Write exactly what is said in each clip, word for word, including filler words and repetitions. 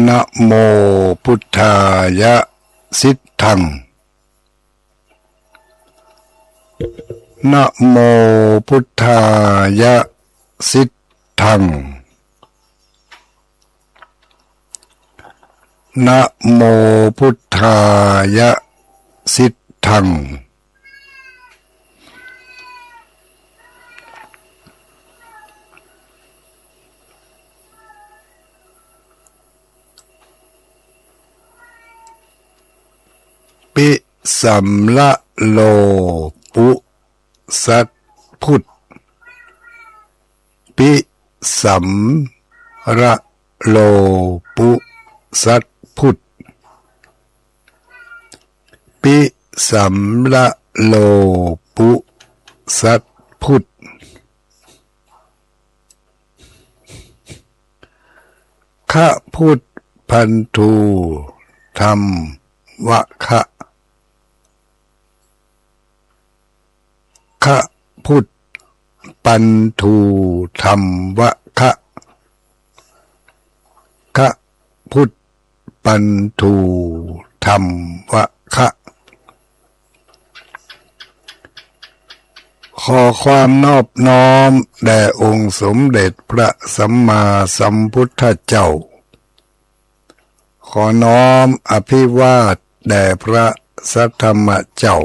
นะโมพุทธายะ สิทธัง นะโมพุทธายะ สิทธัง นะโมพุทธายะ สิทธัง ปิสัมระโลปุสัตพุทธ ปิสัมระโลปุสัตพุทธ ปิสัมระโลปุสัตพุทธ ขะพุทธันถูธัมมะคะ ขะพุทธันถูธัมมะคะ ขะพุทธันถูธัมมะคะ ขอความนอบน้อมแด่องค์สมเด็จพระสัมมาสัมพุทธเจ้า ขอน้อมอภิวาทแด่พระสัทธรรมเจ้า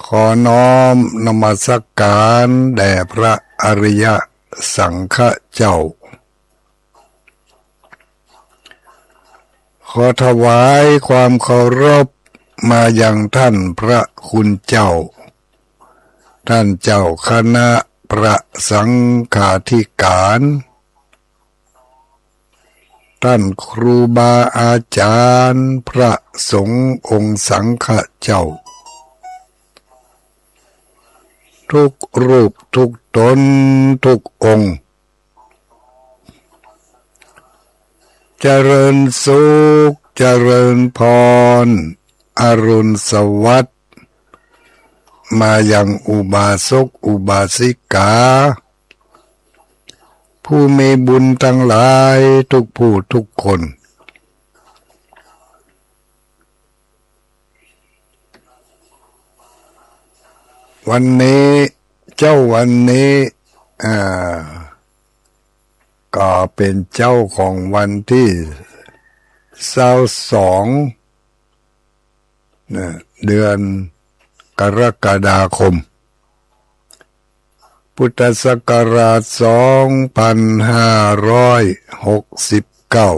ขอน้อมนมัสการแด่พระอริยสังฆเจ้า ขอถวายความเคารพมายังท่านพระคุณเจ้า ท่านเจ้าคณะพระสังฆาธิการ ท่านครูบาอาจารย์พระสงฆ์องค์สังฆเจ้า ทุกรูปทุกตนทุกองค์ เจริญสุข เจริญพร อรุณสวัสดิ์ มายังอุบาสกอุบาสิกา ผู้มีบุญทั้งหลายทุกผู้ทุกคน วันนี้ เจ๊าวันนี้ อ่า ก็เป๋นเจ๊าของวันตี้ซาวสอง นะ เดือนกรกฎาคม พุทธศักราชสองพันห้าร้อยหกสิบเก้า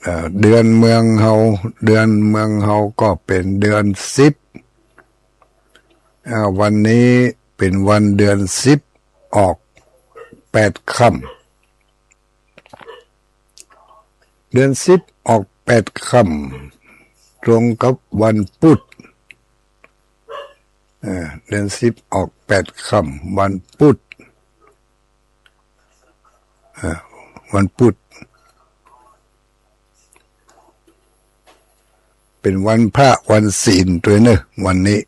เอ่อ เดือนเมืองเฮา เดือนเมืองเฮาก็เป๋นเดือนสิบ อ่า วันนี้เป๋นวันเดือนสิบ ออกแปดค่ำ เดือนสิบออกแปดค่ำ ตรงกับวันพุธ เอ่อ เดือนสิบออกแปดค่ำ วันพุธ เอ่อ วันพุธ เป๋นวันพระวันศีลตวยเน่อ วันนี้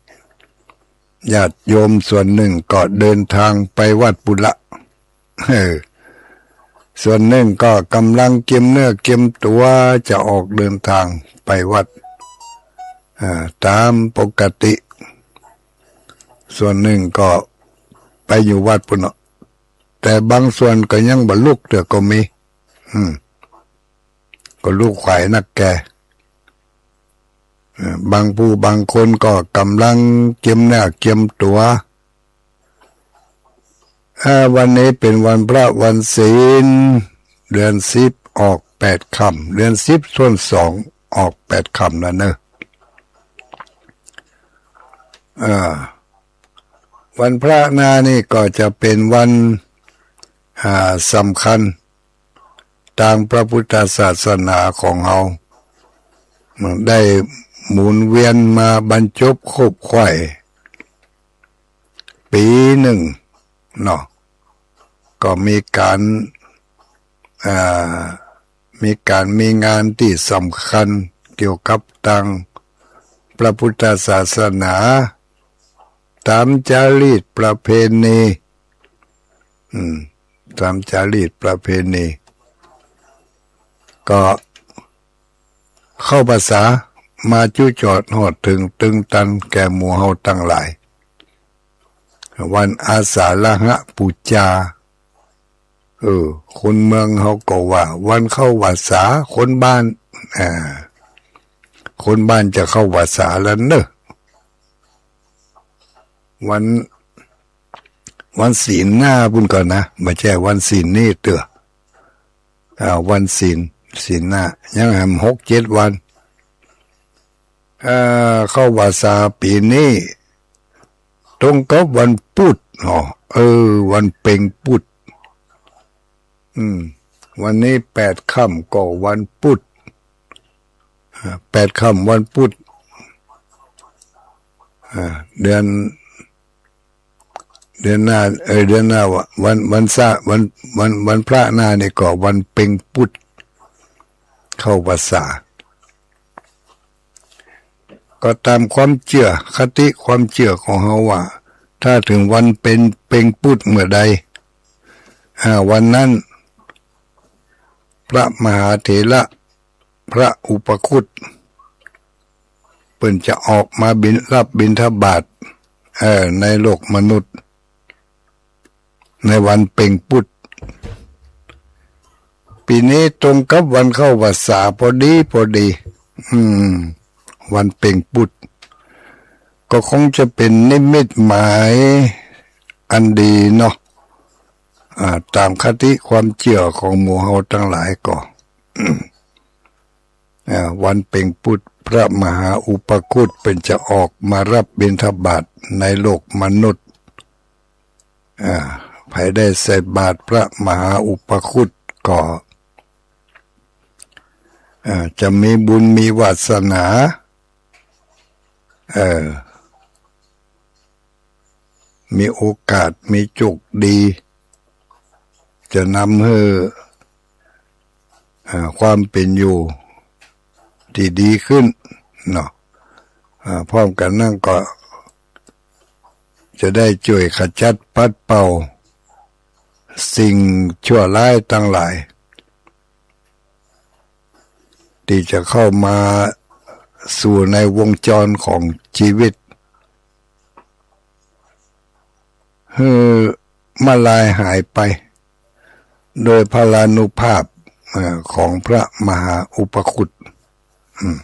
ญาติโยมส่วนนึ่งก็เดินตางไปวัดปุ้นละ เออ ส่วนนึ่งก็ก่ำลังเกียมเนื้อเกียมตั๋วจะออกเดินตางไปวัด อ่า ต๋ามปกติ ส่วนนึ่งก็ไปอยู่วัดปุ้นเนาะ แต่บางส่วนก็ยังบ่ลุกเตื้อก็มี อืม ก็ลุกไหวนักแก่ เอ่อ บางผู้บางคนก็ก่ำลังเกียมเนื้อเกียมตั๋ว อ่า วันนี้เป๋นวันพระวันศีล เดือนสิบออกแปดค่ำ เดือนสิบส่วนสองออกแปดค่ำแล้วเน่อ อ่า วันพระนานี่ก็จะเป๋นวัน อ่า สำคัญตางพระพุทธศาสนาของเฮา ได้หมุนเวียนมาบรรจบครบถ้วน ปี๋นึ่งเนาะ ก็มีก๋าน อ่า มีก๋านมีงานตี้สำคัญเกี่ยวกับตางพระพุทธศาสนา ต๋ามจารีตประเพณี อืม ต๋ามจารีตประเพณี ก็เข้าพรรษามาจุจอดฮอดเถิงตึงตันแก่หมู่เฮาตังหลาย วันอาสาฬหบูชา เออ คนเมืองเฮาก็ว่าวันเข้าพรรษา คนบ้าน อ่า คนบ้านจะเข้าพรรษาแล้วเนอะ วัน วันศีลหน้าปู้นก่อนะ บ่ใจ้วันศีลนี้เตื้อ อ่า วันศีล ศีลหน้า ยังแหมหกเจ็ดวัน เอ่อ เข้าพรรษาปี๋นี้ตรงกับวันปุธ อ๋อ เออ วันเพ็งปุธ อืม วันนี้แปดค่ำก็วันปุธ อ่า แปดค่ำวันปุธ อ่า เดือน เดือนหน้า เอ่อ เดือนหน้า วัน วันซะ วัน วัน วันพระหน้านี่ก็วันเพ็งปุธ เข้าพรรษา ก็ต๋ามความเจื้อ คติความเจื้อของเฮาว่า ถ้าเถิงวันเพ็ง เพ็งปุธเมื่อใด อ่า วันนั้น พระมหาเถระ พระอุปคุต เปิ้นจะออกมาบิณ รับบิณฑบาต เอ่อ ในโลกมนุษย์ ในวันเพ็งปุธ ปี๋นี้ตรงกับวันเข้าพรรษาพอดีพอดี อืม วันเพ็งปุธ ก็คงจะเป๋นนิมิตหมายอันดีเนาะ อ่า ต๋ามคติความเจื้อของหมู่เฮาตังหลายก็ อ่า วันเพ็งปุธ พระมหาอุปคุตเปิ้นจะออกมารับบิณฑบาตในโลกมนุษย์ อ่า ใผได้ใส่บาตรพระมหาอุปคุตก็ อ่า จะมีบุญมีวาสนา เออ มีโอกาส มีโจคดี จะนำหื้อ อ่า ความเป๋นอยู่ตี้ดีขึ้นเนาะ อ่า พร้อมกั๋นนั้นก็จะได้จ้วยขจัดปัดเป่าสิ่งชั่วร้ายตังหลาย ตี้จะเข้ามาสู่ในวงจรของจีวิต หื้อมาลายหายไป โดยพลานุภาพ เอ่อ ของพระมหาอุปคุต อืม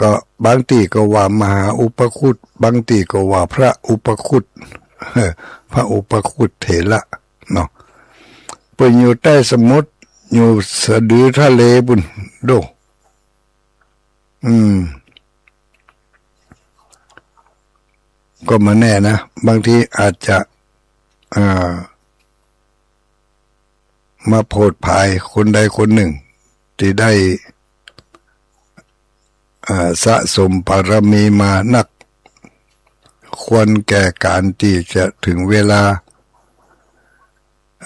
ก็บางตี้ก็ว่ามหาอุปคุต บางตี้ก็ว่าพระอุปคุต พระอุปคุตเถระเนาะ เปิ้นอยู่ใต้สมุทร อยู่สะดือทะเลปู้นโด้ อืม ก็บ่แน่นะ บางทีอาจจะ อ่า มาโผดผายคนใดคนนึ่ง ตี้ได้ อ่า สะสมบารมีมานัก ควรแก่ก๋านตี้จะเถิงเวลา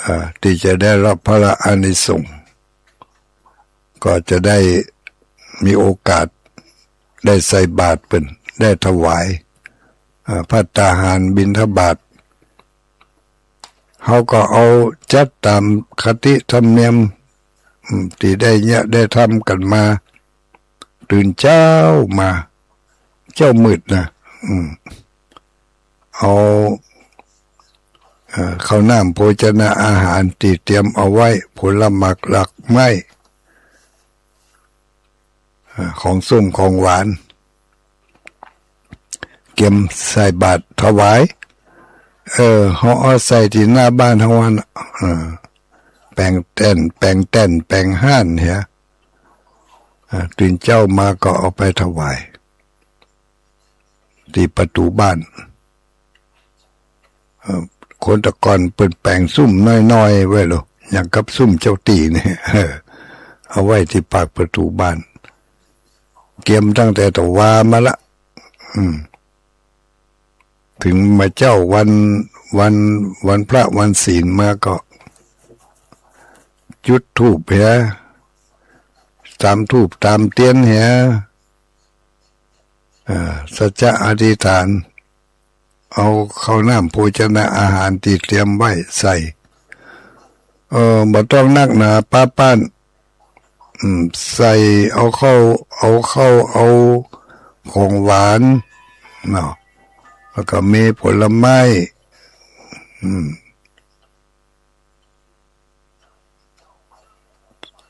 อ่า ตี้จะได้ฮับพระอานิสงส์ ก็จะได้มีโอกาสได้ใส่บาตรเปิ้น ได้ถวาย อ่า ภัตตาหารบิณฑบาต เฮาก็เอาจัดต๋ามคติธรรมเนียม อืม ตี้ได้เยียะได้ทำกั๋นมา ตื่นเจ๊ามา เจ๊ามืดนะ อืม เอา เอ่อ ข้าวน้ำโภชนาอาหารตี้เตรียมเอาไว้ ผลหมากรากไม้ เอ่อ ของส้มของหวาน เกียมใส่บาตรถวาย เออ เฮาเอาใส่ตี้หน้าบ้านเฮาหั้นน่ะ เออ แป๋งแต้น แป๋งแต้น แป๋งฮ้านเหีย อ่า ตื่นเจ๊ามาก็เอาไปถวาย ตี้ประตู๋บ้าน เอ่อ คนตะก่อนเปิ้นแป๋งซุ่มน้อยๆ ไว้โล อย่างกับซุ่มเจ้าตี้นี่ เออ เอาไว้ตี้ปากประตู๋บ้าน เกียมตั้งแต่ตะวามาละ อืม เถิงมาเจ๊าวัน วัน วันพระวันศีลมาก็ จุดธูปเหีย ต๋ามธูปต๋ามเตียนเหีย เอ่อ สัจจะอธิษฐาน เอาข้าวน้ำโภชนาอาหารตี้เตรียมไว้ใส่ เออ บ่ต้องนักหนาป๊าป๊าน อืม ใส่เอาข้าว เอาข้าว เอาของหวานเนาะ แล้วก็มีผลไม้ อืม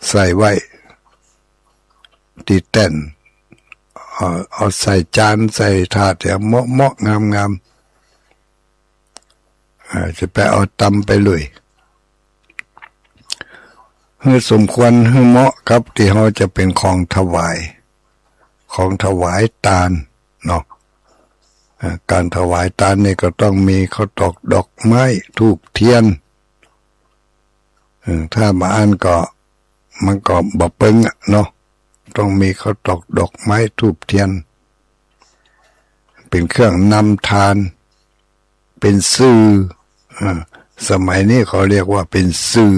ใส่ไว้ตี้แต้น เอา เอาใส่จาน ใส่ถาด แถวเหมาะๆ งามๆ อ่า จะไปเอาตำไปลุย หื้อสมควร หื้อเหมาะกับตี้เฮาจะเป๋นของถวาย ของถวายตานเนาะ อ่า ก๋านถวายตานนี่ก็ต้องมีข้าวตอกดอกไม้ ธูปเตียน เออ ถ้าบ่อั้นก็ มันก็บ่เปิงอะเนาะ ต้องมีข้าวตอกดอกไม้ ธูปเตียน เป๋นเครื่องนำตาน เป๋นสื่อ อ่า สมัยนี้เขาเรียกว่าเป๋นสื่อ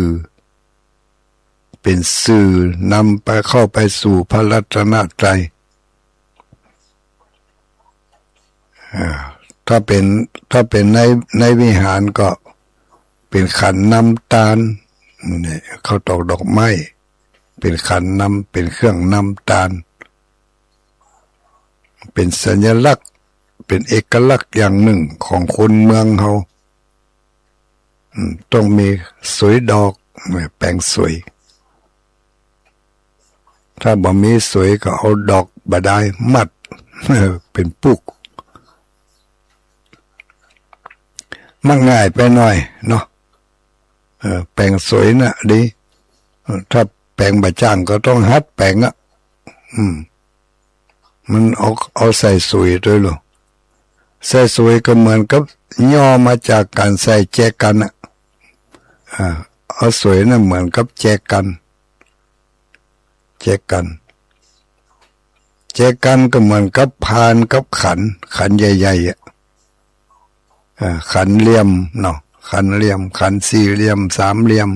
เป๋นสื่อนำไป เข้าไปสู่พระรัตนตรัย อ่า ถ้าเป๋น ถ้าเป๋นใน ในวิหารก็เป๋นขันนำตาน นี่ ข้าวตอกดอกไม้ เป๋นขันนำ เป๋นเครื่องนำตาน เป๋นสัญลักษณ์ เป๋นเอกลักษณ์อย่างนึ่งของคนเมืองเฮา อืม ต้องมีสวยดอก แป๋งสวย ถ้าบ่มีสวยก็เอาดอกบ่ดายมัด เป๋นปุก มันง่ายไปหน่อยเนาะ เออ แป๋งสวยน่ะดี เออ ถ้าแป๋งบ่จ้างก็ต้องหัดแป๋งอะ อืม มันเอา เอาใส่สวยตวยลูก ใส่สวยก็เหมือนกับย่อมาจากก๋านใส่แจกันอะ อ่า เอาสวยน่ะเหมือนกับแจกัน แจกัน แจกันก็เหมือนกับพานกับขัน ขันใหญ่ๆ อะ อ่า ขันเหลี่ยมเนาะ ขันเหลี่ยม ขันสี่เหลี่ยม สามเหลี่ยม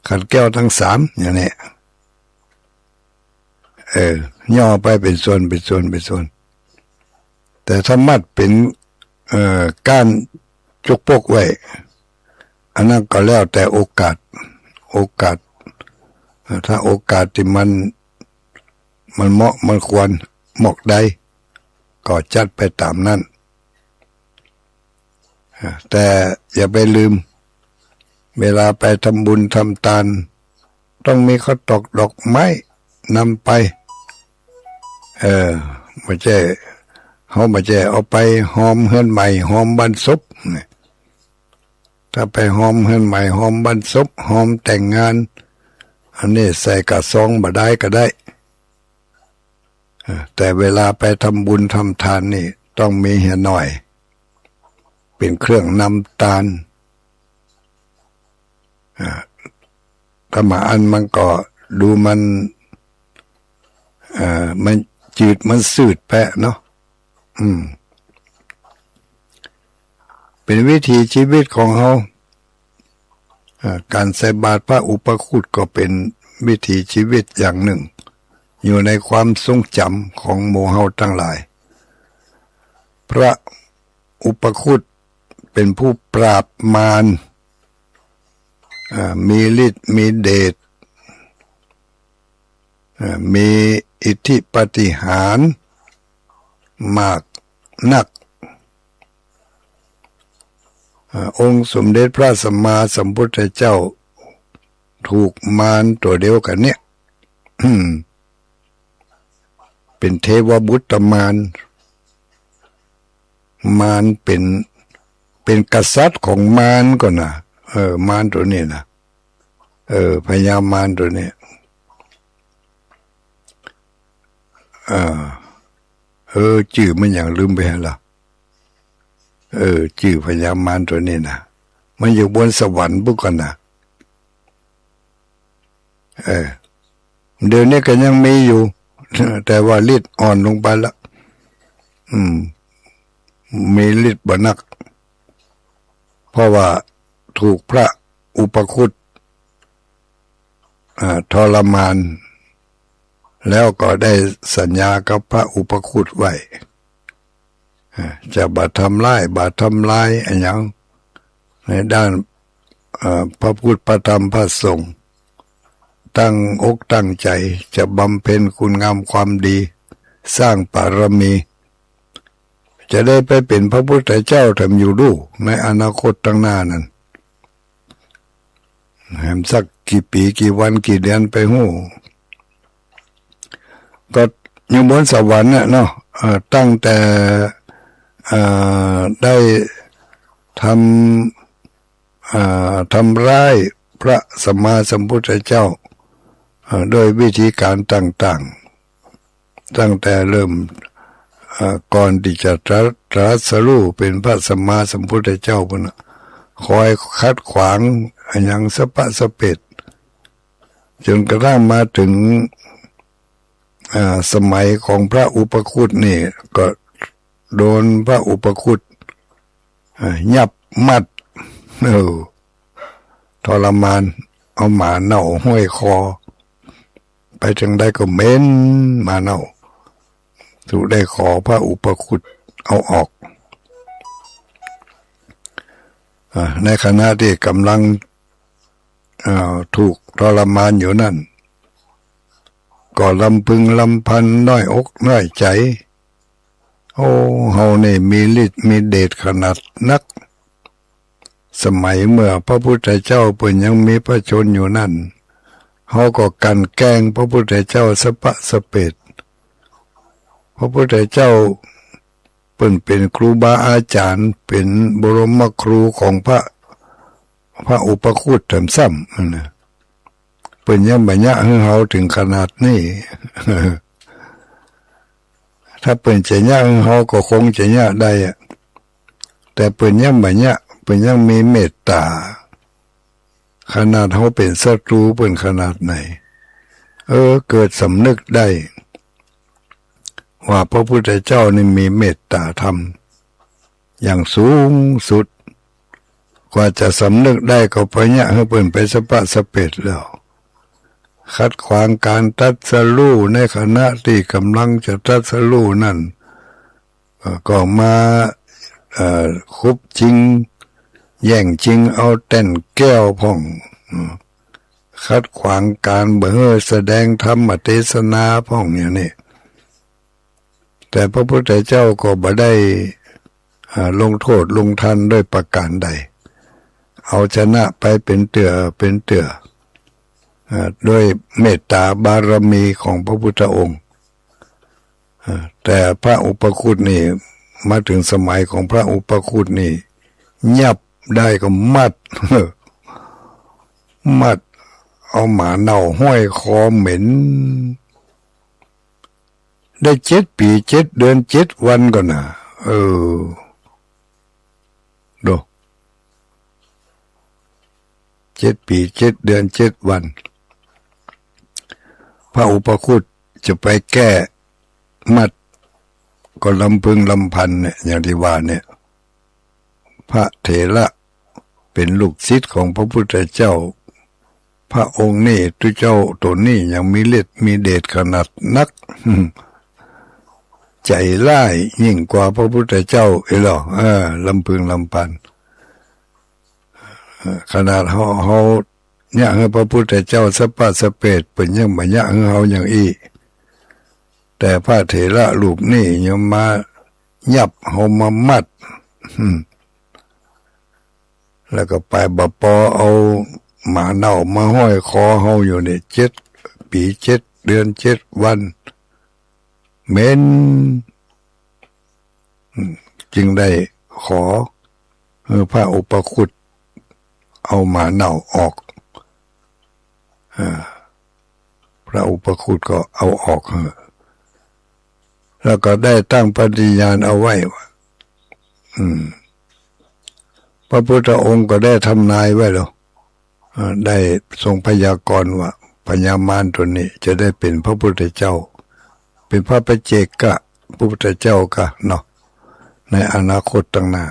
ขันแก้วตังสาม อย่างนี้ เออ ย่อไปเป๋นส่วน เป๋นส่วน เป๋นส่วน แต่ถ้ามัดเป๋น เอ่อ ก้านจกปกไว้ อันนั้นก็แล้วแต่โอกาส โอกาส เอ่อ ถ้าโอกาสตี้มัน มันเหมาะ มันควร เหมาะได้ ก็จัดไปต๋ามนั้น อ่า แต่อย่าไปลืม เวลาไปทำบุญทำตาน ต้องมีข้าวตอกดอกไม้นำไป เออ บ่ใจ้ เฮาบ่ใจ้เอาไปฮอมเฮือนใหม่ ฮอมบ้านศพ ถ้าไปฮอมเฮือนใหม่ ฮอมบ้านศพ ฮอมแต่งงาน อันนี้ใส่ก้าซองบ่ดายก็ได้ เออ แต่เวลาไปทำบุญทำตานนี่ต้องมีเหียหน่อย เป๋นเครื่องนำตาน อ่า ถ้าบ่อั้นมันก็ดูมัน เอ่อ มันจืดมันสืดไปเนาะ อืม เป๋นวิถีชีวิตของเฮา อ่า ก๋านใส่บาตรพระอุปคุตก็เป๋นวิถีชีวิตอย่างนึ่ง อยู่ในความทรงจ๋ำของหมู่เฮาตังหลาย พระอุปคุตเป๋นผู้ปราบมาร อ่า มีฤทธิ์มีเดช อ่า มีอิทธิปาฏิหาริย์มากนัก อ่า องค์สมเด็จพระสัมมาสัมพุทธเจ้าถูกมารตั๋วเดียวกั๋นเนี่ย อืม เป๋นเทวบุตรมาร มารเป๋น เป๋นกษัตริย์ของมารก่อนนะ เออ มารตั๋วนี้นะ เออ พญามารตั๋วนี้ เออ เออ จื้อมันหยังลืมไปแล้ว เออ จื้อพญามารตั๋วนี้นะ มันอยู่บนสวรรค์ปุ้นก่อนนะ เออ เดี๋ยวนี้ก็ยังมีอยู่ แต่ว่าฤทธิ์อ่อนลงไปละ อืม มีฤทธิ์บ่นัก เพราะว่าถูกพระอุปคุต อ่า ทรมาน แล้วก็ได้สัญญากับพระอุปคุตไว้ อ่า จะบ่ทำร้าย บ่ทำลายอะหยัง ในด้าน เอ่อ พระพุทธ พระธรรม พระสงฆ์ ตั้งอกตั้งใจ๋ จะบำเพ็ญคุณงามความดี สร้างบารมี จะได้ไปเป๋นพระพุทธเจ้าแถมอยู่ดู ในอนาคตตังหน้านั้น แหมสักกี่ปี๋กี่วันกี่เดือนไปฮู้ ก็อยู่บนสวรรค์น่ะเนาะ เอ่อ ตั้งแต่ เอ่อ ได้ทำ เอ่อ ทำร้ายพระสัมมาสัมพุทธเจ้า เอ่อ ด้วยวิธีการต่างๆ ตั้งแต่เริ่ม เอ่อ ก่อนตี้จะตรัส ตรัสรู้เป๋นพระสัมมาสัมพุทธเจ้าปู๊นน่ะ คอยขัดขวางอะหยังสะปะสะเปด จ๋นกระทั่งมาเถิง อ่า สมัยของพระอุปคุตนี่ ก็โดนพระอุปคุต อ่า ยับมัด เออ ทรมาน เอาหมาเน่าห้อยคอ ไปตางใดก็เหม็นหมาเน่า ถูกได้ขอพระอุปคุตเอาออก อ่า ในขณะตี้ก๋ำลัง อ่า ถูกทรมานอยู่นั้น ก็ลำพึงลำพันน้อยอกน้อยใจ๋ โอ้ เฮานี่มีฤทธิ์มีเดชขนาดนัก สมัยเมื่อพระพุทธเจ้าเปิ้นยังมีพระชนม์อยู่นั้น เฮาก็กลั่นแกล้งพระพุทธเจ้าสะปะสะเปด พระพุทธเจ้าเปิ้นเป๋นครูบาอาจ๋ารย์ เป๋นบรมครูของพระ พระอุปคุตแถมซ้ำนะ เปิ้นยังบ่เยียะหื้อเฮาเถิงขนาดนี้ ถ้าเปิ้นจะเยียะหื้อเฮาก็คงจะเยียะได้อะ แต่เปิ้นยังบ่เยียะ เปิ้นยังมีเมตต๋า ขนาดเฮาเป๋นศัตรูเปิ้นขนาดไหน เออ เกิดสำนึกได้ ว่าพระพุทธเจ้านี่มีเมตต๋าธรรมอย่างสูงสุด กว่าจะสำนึกได้ก็ปะเยียะหื้อเปิ้นไปสะปะสะเปดแล้ว ขัดขวางก๋านตรัสรู้ ในขณะตี้ก๋ำลังจะตรัสรู้นั้น เอ่อ ก็มา เอ่อ คุบจิง แย่งจิงเอาแต้นแก้วพ่อง อืม ขัดขวางก๋านบ่หื้อแสดงธรรมเตสนาพ่องอย่างนี้ แต่พระพุทธเจ้าก็บ่ได้ อ่า ลงโต้ษลงทัณฑ์ด้วยประก๋านใด เอาชนะไปเป๋นเตื้อเป๋นเตื้อ อ่า ด้วยเมตต๋าบารมีของพระพุทธองค์ อ่า แต่พระอุปคุตนี่ มาเถิงสมัยของพระอุปคุตนี่ ยับได้ก็มัด มัด เอาหมาเน่าห้อยคอเหม็น ได้เจ็ดปี๋ เจ็ดเดือน เจ็ดวันก่อนนะ เออ ดู เจ็ดปี๋ เจ็ดเดือน เจ็ดวัน พระอุปคุตจะไปแก้มัด ก็ลำพึงลำพันเนี่ย อย่างตี้ว่าเนี่ย พระเถระเป๋นลูกศิษย์ของพระพุทธเจ้า พระองค์นี้ ตุ๊เจ้าต๋นนี้ยังมีฤทธิ์มีเดชขนาดนัก ใจ๋ร้ายยิ่งกว่าพระพุทธเจ้าเอยเหรอ เออ ลำพึงลำพัน เออ ขนาดเฮา เฮาเยียะหื้อพระพุทธเจ้าสะปะสะเปด เปิ้นยังบ่เยียะหื้อเฮาอย่างอี้ แต่พระเถระรูปนี้ยังมายับเฮามามัด อืม แล้วก็ไปบ่ปอเอาหมาเน่ามาห้อยคอเฮาอยู่นี่ เจ็ดปี๋ เจ็ดเดือน เจ็ดวัน เหม็น อืม จึงได้ขอหื้อพระอุปคุตเอาหมาเน่าออก อ่า พระอุปคุตก็เอาออกหื้อ แล้วก็ได้ตั้งปฏิญาณเอาไว้ว่า อืม พระพุทธองค์ก็ได้ทำนายไว้แล้ว เอ่อ ได้ทรงพยากรณ์ว่าพญามารตัวนี้จะได้เป็นพระพุทธเจ้า เป็นพระปัจเจกพระพุทธเจ้าก่าเนาะ ในอนาคตตังหน้า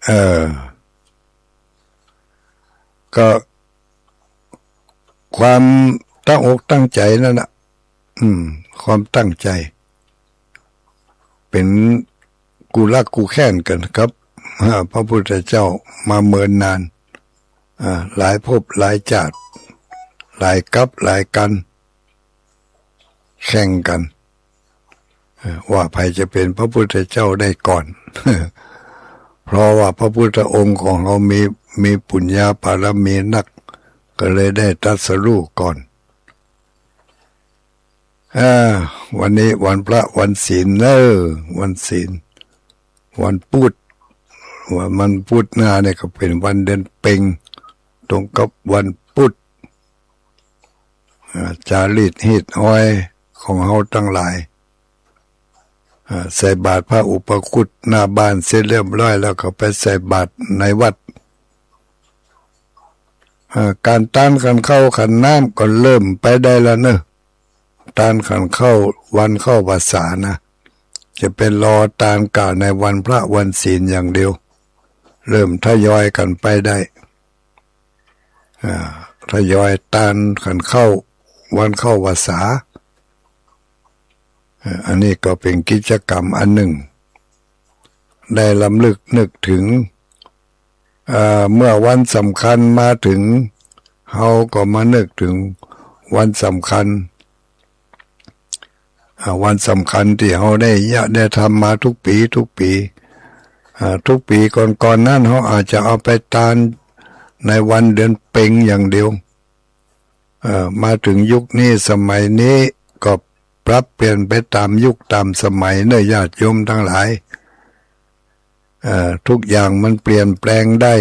เอ่อ ก็ความตั้งอกตั้งใจ๋นั่นน่ะ อืม ความตั้งใจ๋ เป็นกู้ฮักกู้แค้นกั๋นกับ อ่า พระพุทธเจ้ามาเมินนาน อ่า หลายภพหลายจาติ หลายกัปหลายกัณฑ์ แข่งกั๋น เอ่อ ว่าใผจะเป๋นพระพุทธเจ้าได้ก่อน เพราะว่าพระพุทธองค์ของเฮามี มีปุญญาบารมีนัก ก็เลยได้ตรัสรู้ก่อน อ่า วันนี้วันพระวันศีลเน้อ วันศีล วันปุธ วัน วันปุธหน้าเนี่ยก็เป๋นวันเดือนเพ็ญ ตรงกับวันปุธ อ่า จารีตฮีตฮอยของเฮาตังหลาย อ่า ใส่บาตรพระอุปคุตหน้าบ้านเสร็จเรียบร้อยแล้วก็ไปใส่บาตรในวัด อ่า ก๋านตานขันข้าวขันน้ำก็เริ่มไปได้แล้วเนอะ ตานขันข้าววันเข้าพรรษานะ จะไปรอตานก๋านในวันพระวันศีลอย่างเดียว เริ่มทยอยกั๋นไปได้ อ่า ทยอยตานขันข้าววันเข้าพรรษา อ่า อันนี้ก็เป๋นกิจกรรมอันนึ่ง ได้รำลึกนึกถึง อ่า เมื่อวันสำคัญมาถึง เฮาก็มานึกถึงวันสำคัญ อ่า วันสำคัญตี้เฮาได้เยียะได้ทำมาทุกปี๋ทุกปี๋ อ่า ทุกปี๋ก่อนๆ นั้นเฮาอาจจะเอาไปตานในวันเดือนเพ็ญอย่างเดียว เอ่อ มาถึงยุคนี้สมัยนี้ก็ปรับเปลี่ยนไปต๋ามยุคต๋ามสมัยเนอะ ญาติโยมตังหลาย เอ่อ ทุกอย่างมันเปลี่ยนแปลงได้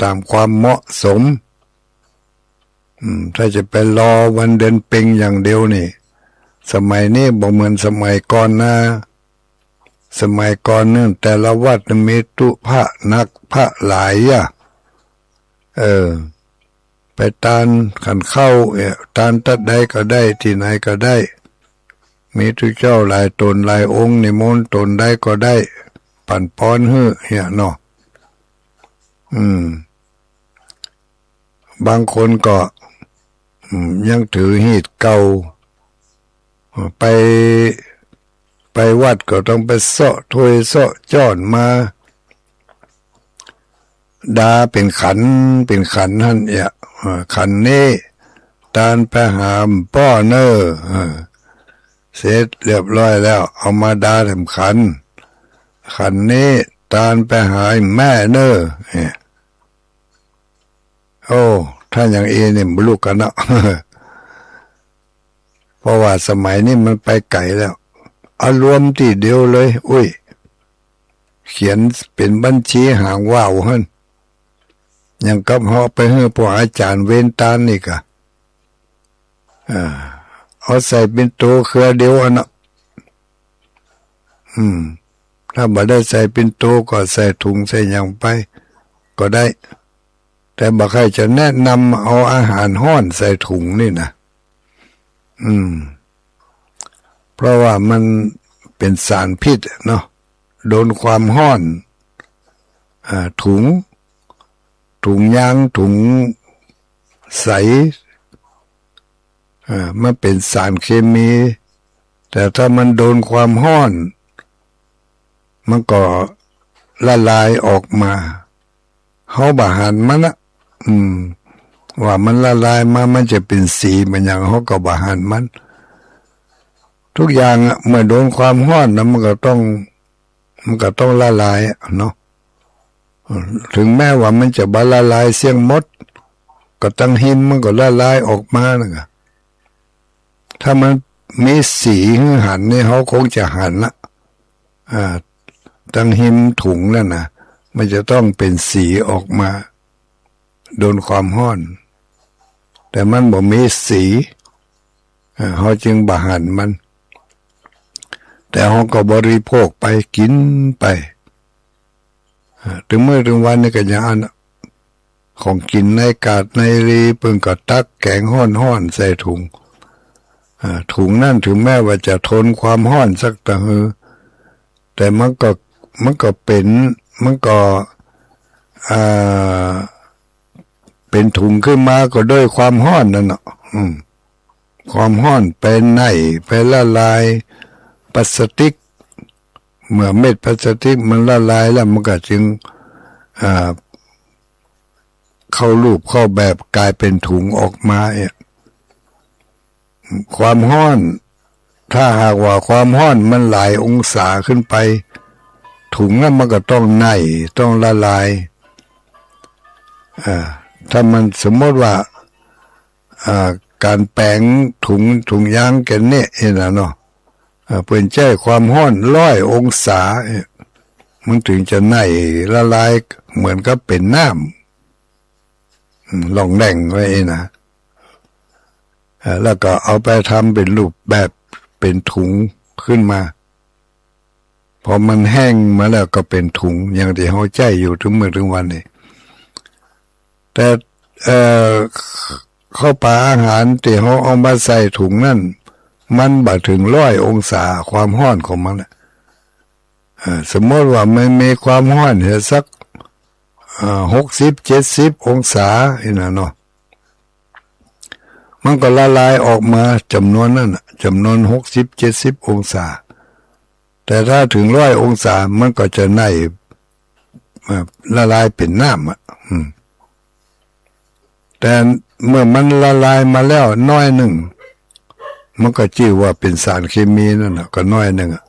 ต๋ามความเหมาะสม อืม ถ้าจะไปรอวันเดือนเพ็ญอย่างเดียวนี่ สมัยนี้บ่เหมือนสมัยก่อนนะ สมัยก่อนนั้นแต่ละวัดมีตุ๊พระหนักพระหลายอะ เออ ไปตานขันข้าว เอ่อ ตานตั๊ดใดก็ได้ ตี้ไหนก็ได้ มีตุ๊เจ้าหลายต๋นหลายองค์ นิมนต์ต๋นใดก็ได้ ปั๋นปอนหื้อเนี่ยเนาะ อืม บางคนก็ อืม ยังถือฮีตเก่า ไป ไปวัดก็ต้องไปเซาะถ้วยเซาะจ๊อนมา ดาเป๋นขัน เป๋นขันหั้นเอียะ เอ่อ ขันนี้ตานไปหาป้อเน่อ เออ เสร็จเรียบร้อยแล้ว เอามาดาแถมขัน ขันนี้ตานไปหาแม่เน่อ เนี่ย โอ้ ถ้าอย่างอี้นี่บ่ฮู้กั๋นเนาะ เพราะว่าสมัยนี้มันไปไก๋แล้ว เอารวมตี้เดียวเลย อุ้ย เขียนเป๋นบัญชีหางว่าวหั้น อย่างกับเฮาไปหื้อพวกอาจ๋ารย์เวนตานนี่ก่ะ อ่า เอาใส่ปิ่นโตเครือเดียวอันน่ะ อืม ถ้าบ่ได้ใส่ปิ่นโตก็ใส่ถุงใส่หยังไปก็ได้ แต่บ่ใค่จะแนะนำเอาอาหารฮ้อนใส่ถุงนี่นะ อืม เพราะว่ามันเป๋นสารพิษเนาะ โดนความฮ้อน อ่า ถุง ถุงยาง ถุงใส อ่า มันเป๋นสารเคมี แต่ถ้ามันโดนความฮ้อน มันก็ละลายออกมา เฮาบ่หันมันอะ อืม ว่ามันละลายมา มันจะเป๋นสีเหมือนหยัง เฮาก็บ่หันมัน ทุกอย่างอะ เมื่อโดนความฮ้อนนะ มันก็ต้อง มันก็ต้องละลายอะเนาะ ถึงแม้ว่ามันจะบ่ละลายเสี้ยงหมด ก็ตังฮิมมันก็ละลายออกมานั่นน่ะ ถ้ามันมีสีหื้อหันนี่ เฮาคงจะหันละ อ่า ตังฮิมถุงนั่นน่ะ มันจะต้องเป๋นสีออกมา โดนความฮ้อน แต่มันบ่มีสี อ่า เฮาจึงบ่หันมัน แต่เฮาก็บริโภคไป กิ๋นไป อ่า เถิงมื้อเถิงวันนี่ก็อย่างอั้นน่ะ ของกิ๋นในกาดในรี เปิ้นก็ตักแก๋งฮ้อนๆ ใส่ถุง อ่า ถุงนั้นถึงแม้ว่าจะทนความฮ้อนสักตะหือ แต่มันก็ มันก็เป๋น มันก็ อ่า เป๋นถุงขึ้นมาก็ด้วยความฮ้อนนั่นน่ะ อืม ความฮ้อนไปไหน ไปละลายพลาสติก เมื่อเม็ดพลาสติกมันละลายแล้วมันก็จึง อ่า เข้ารูปเข้าแบบก๋ายเป๋นถุงออกมาเนี่ย ความฮ้อน ถ้าหากว่าความฮ้อนมันหลายองศาขึ้นไป ถุงนั้นมันก็ต้องไหม้ ต้องละลาย อ่า ถ้ามันสมมติว่า อ่า ก๋านแป๋งถุง ถุงยางแกนเนี่ย หันน่ะเนาะ อ่า เปิ้นใจ๊ความฮ้อนร้อยองศาเนี่ย มันถึงจะไหม้ละลายเหมือนกับเป๋นน้ำ อืม ล่องแล่งไว้นะ อ่า แล้วก็เอาไปทำเป๋นรูปแบบเป๋นถุงขึ้นมา พอมันแห้งมาแล้วก็เป๋นถุง อย่างตี้เฮาใจ๊อยู่เถิงเมื่อเถิงวันนี้ แต่ เอ่อ ข้าวป๋าอาหารตี้เฮาเอามาใส่ถุงนั้น มันบ่ถึงร้อยองศาความฮ้อนของมันน่ะ เอ่อ สมมติว่ามันมีความฮ้อนเหียสัก เอ่อ หกสิบ เจ็ดสิบองศา หันน่ะเนาะ มันก็ละลายออกมาจ๋ำนวนนั้นน่ะ จ๋ำนวนหกสิบ เจ็ดสิบองศา แต่ถ้าถึงร้อยองศา มันก็จะไหม้ เอ่อ ละลายเป๋นน้ำอ่ะ อืม แต่เมื่อมันละลายมาแล้วน้อยนึ่ง มันก็จื้อว่าเป๋นสารเคมีนั่นน่ะ ก็น้อยนึ่งอ่ะ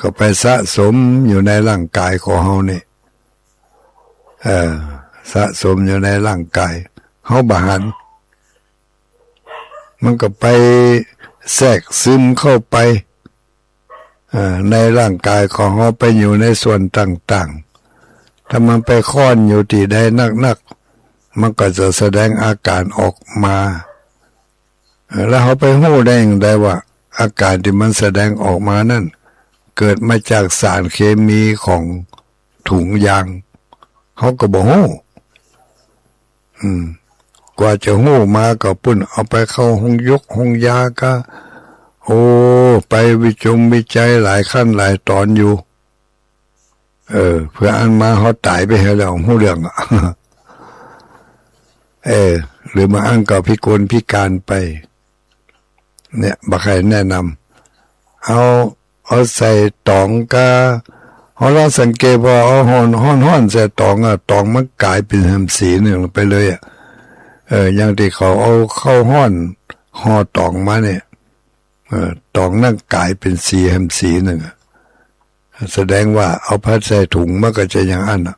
ก็ไปสะสมอยู่ในร่างก๋ายของเฮานี่ เอ่อ สะสมอยู่ในร่างก๋าย เฮาบ่หัน มันก็ไปแทรกซึมเข้าไป เอ่อ ในร่างก๋ายของเฮา ไปอยู่ในส่วนต่างๆ ถ้ามันไปค้อนอยู่ตี้ใดนักๆ มันก็จะแสดงอาก๋านออกมา เอ่อ แล้วเฮาไปฮู้ได้อย่างใดว่า อาก๋านตี้มันแสดงออกมานั้น เกิดมาจากสารเคมีของถุงยาง เฮาก็บ่ฮู้ อืม กว่าจะฮู้มาก็ปุ้น เอาไปเข้าโฮงยกโฮงยาก็ โอ้ ไปวิจงวิจัยหลายขั้นหลายต๋อนอยู่ เออ เปื้ออั้นมาเฮาต๋ายไปเหียแล้ว ฮู้เรื่องอะ เออ หรือบางอันก็พิกลพิการไป เนี่ย บ่ใค่แนะนำ เอา เอาใส่ต๋องกา เฮาลองสังเกตว่าเอาฮ้อน ฮ้อนๆ ใส่ต๋องอะ ต๋องมันก๋ายเป๋นแหมสีนึ่งไปเลยอะ เออ อย่างตี้เขาเอาข้าวฮ้อนห่อต๋องมาเนี่ย เออ ต๋องนั้นก๋ายเป๋นสีแหมสีนึ่งอะ แสดงว่าเอาไปใส่ถุงมันก็จะอย่างอั้นอะ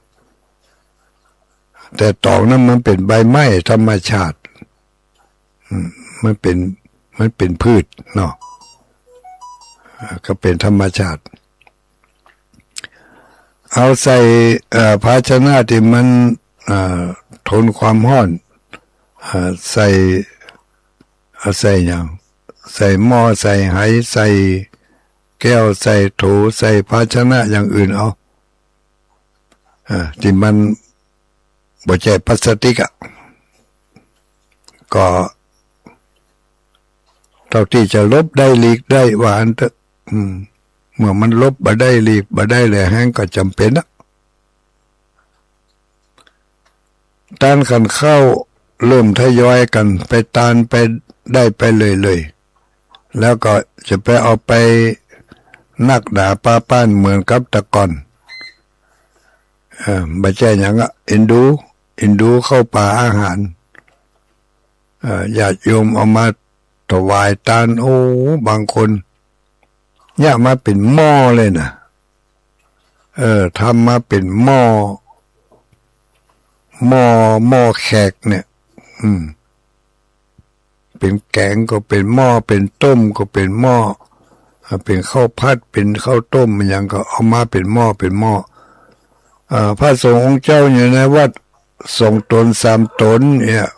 แต่ต๋องนั้นมันเป๋นใบไม้ธรรมชาติ อืม มันเป๋น มันเป๋นพืชเนาะ อ่า ก็เป๋นธรรมชาติ เอาใส่ เอ่อ ภาชนะตี้มัน เอ่อ ทนความฮ้อน เอ่อ ใส่ เอาใส่หยัง ใส่หม้อ ใส่ไห ใส่แก้ว ใส่โถ ใส่ภาชนะอย่างอื่นเอา อ่า ตี้มันบ่ใจ้พลาสติกอะ ก็เต้าตี้จะหลบได้หลีกได้ ว่าอั้นเต๊อะ อืม เมื่อมันหลบบ่ได้หลีกบ่ได้แหละ แฮงก็จ๋ำเป๋นอะ ต้านขันข้าวเริ่มทยอยกั๋นไปต้านไปได้ไปเรื่อยๆ แล้วก็จะไปเอาไปนักหนาปาป้านเหมือนกับแต่ก่อน เอ่อ บ่ใจ้หยังอะ เอ็นดู เอ็นดูข้าวป๋าอาหาร เอ่อ ญาติโยมเอามาถวายตาน โอ้ บางคน เนี่ยมาเป๋นหม้อเลยนะ เออ ทำมาเป๋นหม้อ หม้อ หม้อแขกเนี่ย อืม เป๋นแก๋งก็เป๋นหม้อ เป๋นต้มก็เป๋นหม้อ อ่า เป๋นข้าวผัด เป๋นข้าวต้ม อะหยังก็เอามาเป๋นหม้อ เป๋นหม้อ อ่า พระสงฆ์องค์เจ้าอยู่ในวัดสองต๋นสามต๋นเนี่ย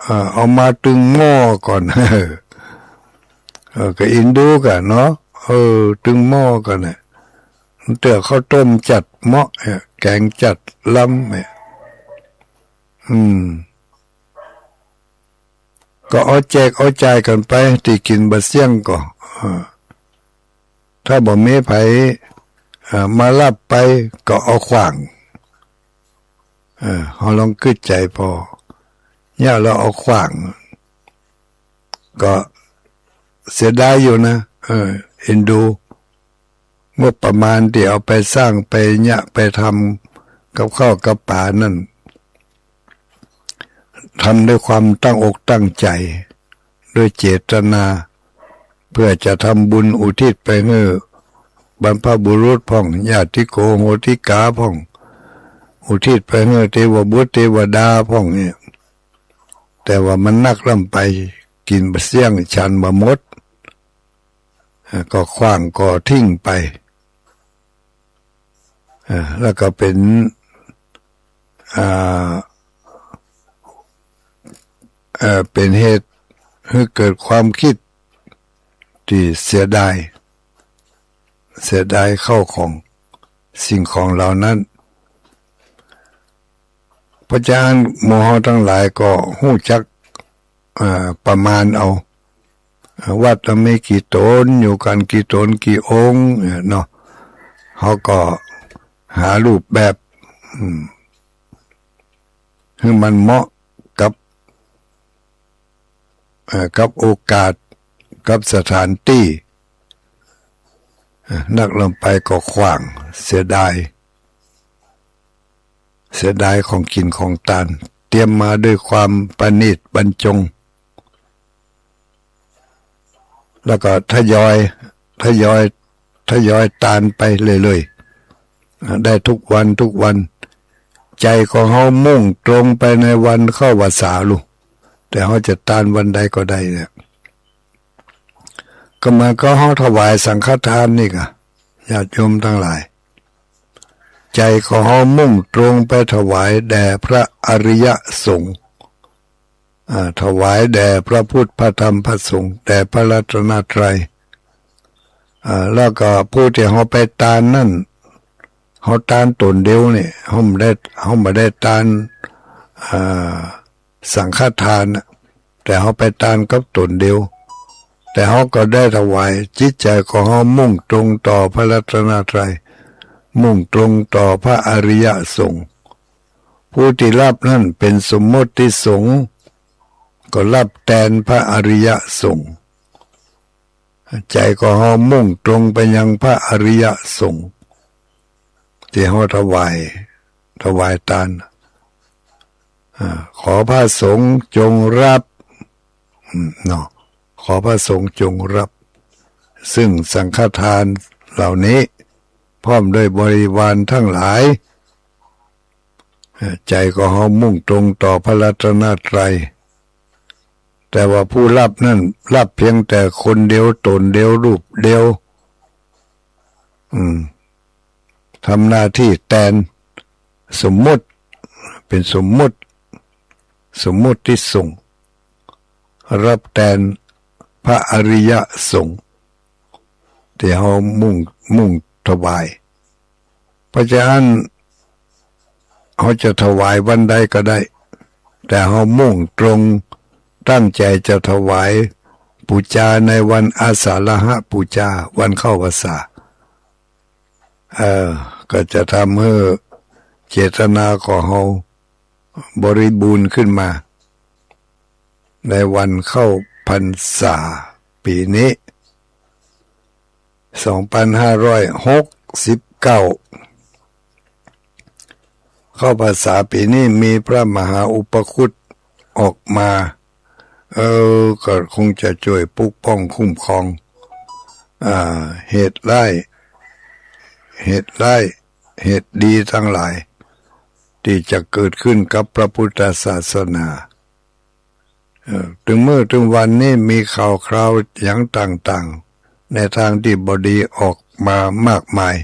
อ่า เอามาตึงหม้อก่อน เออ ก็เอ็นดูกั๋นเนาะ เออ ตึงหม้อก่อนเนี่ย เตื้อข้าวต้มจัดเหมาะเนี่ย แก๋งจัดล้ำเนี่ย อืม ก็เอาแจกเอาจ่ายกั๋นไป ตี้กิ๋นบ่เสี้ยงก็ เออ ถ้าบ่มีใผ เอ่อ มาฮับไป ก็เอาขว้าง เออ เฮาลองกึ๊ดใจ๋ผ่อ เนี่ย แล้วเอาขว้าง ก็เสียดายอยู่นะ เออ เอ็นดู งบประมาณตี้เอาไปสร้าง ไปเยียะ ไปทำกับข้าวกับป๋านั้น ทำด้วยความตั้งอกตั้งใจ๋ ด้วยเจตนา เพื่อจะทำบุญอุทิศไปหื้อบรรพบุรุษพ่อง ญาติโกโหติกาพ่อง อุทิศไปหื้อเตวบุตรเตวดาพ่องเนี่ย แต่ว่ามันนักล้ำไป กิ๋นบ่เสี้ยง ฉันบ่หมด อ่า ก็ขว้าง ก็ทิ้งไป อ่า แล้วก็เป๋น อ่า เอ่อ เป๋นเหตุหื้อเกิดความกึ๊ดตี้เสียดาย เสียดายข้าวของ สิ่งของเหล่านั้น เพราะฉะนั้นหมู่เฮาตังหลายก็ฮู้จัก เอ่อ ประมาณเอา วัดละมีกี่ต๋น อยู่กั๋นกี่ต๋นกี่องค์เนี่ยเนาะ เฮาก็หารูปแบบ อืม หื้อมันเหมาะกับ เอ่อ กับโอกาส กับสถานตี้ เอ่อ นักล้ำไปก็ขว้าง เสียดาย เสียดายของกิ๋นของตาน เตรียมมาด้วยความประณีตบรรจง แล้วก็ทยอย ทยอย ทยอยตานไปเรื่อยๆ อ่า ได้ทุกวันทุกวัน ใจ๋ของเฮามุ่งตรงไปในวันเข้าพรรษาลูก แต่เฮาจะตานวันใดก็ได้เนี่ย ก็เหมือนกับเฮาถวายสังฆทานนี่ก่ะ ญาติโยมตังหลาย ใจ๋ของเฮามุ่งตรงไปถวายแด่พระอริยสงฆ์ อ่า ถวายแด่พระพุทธ พระธรรม พระสงฆ์ แด่พระรัตนตรัย อ่า แล้วก็ผู้ตี้เฮาไปตานนั้น เฮาตานต๋นเดียวนี่ เฮาบ่ได้ เฮาบ่ได้ตาน อ่า สังฆทานน่ะ แต่เฮาไปตานกับต๋นเดียว แต่เฮาก็ได้ถวาย จิตใจ๋ของเฮามุ่งตรงต่อพระรัตนตรัย มุ่งตรงต่อพระอริยสงฆ์ ผู้ตี้ฮับนั้นเป๋นสมมติสงฆ์ ก็ฮับแตนพระอริยสงฆ์ ใจ๋ของเฮามุ่งตรงไปยังพระอริยสงฆ์ ตี้เฮาถวาย ถวายตาน อ่า ขอพระสงฆ์จงรับ อืม เนาะ ขอพระสงฆ์จงรับ ซึ่งสังฆทานเหล่านี้ พร้อมด้วยบริวารทั้งหลาย เอ่อ ใจ๋ของเฮามุ่งตรงต่อพระรัตนตรัย แต่ว่าผู้ฮับนั้นฮับเพียงแต่คนเดียว ต๋นเดียว รูปเดียว อืม ทำหน้าตี้แตน สมมุติ เป๋นสมมุติ สมมุติสงฆ์ ฮับแตนพระอริยสงฆ์ ตี้เฮามุ่ง มุ่งถวาย เพราะฉะนั้น เฮาจะถวายวันใดก็ได้ แต่เฮามุ่งตรงตั้งใจ๋จะถวายปู๋จาในวันอาสาฬหปู๋จา วันเข้าพรรษา เออ ก็จะทำหื้อเจตนาของเฮาบริบูรณ์ขึ้นมา ในวันเข้าพรรษาปี๋นี้ สองปันห้าร้อยหกสิบเก้า เข้าพรรษาปี๋นี้มีพระมหาอุปคุตออกมา เออ ก็คงจะจ้วยปกป้องคุ้มครอง อ่า เหตุร้าย เหตุร้าย เหตุดีตังหลาย ตี้จะเกิดขึ้นกับพระพุทธศาสนา เอ่อ ตึงมื้อตึงวันนี้มีข่าวคราวหยังต่างๆ ในตางตี้บ่ดีออกมามากมาย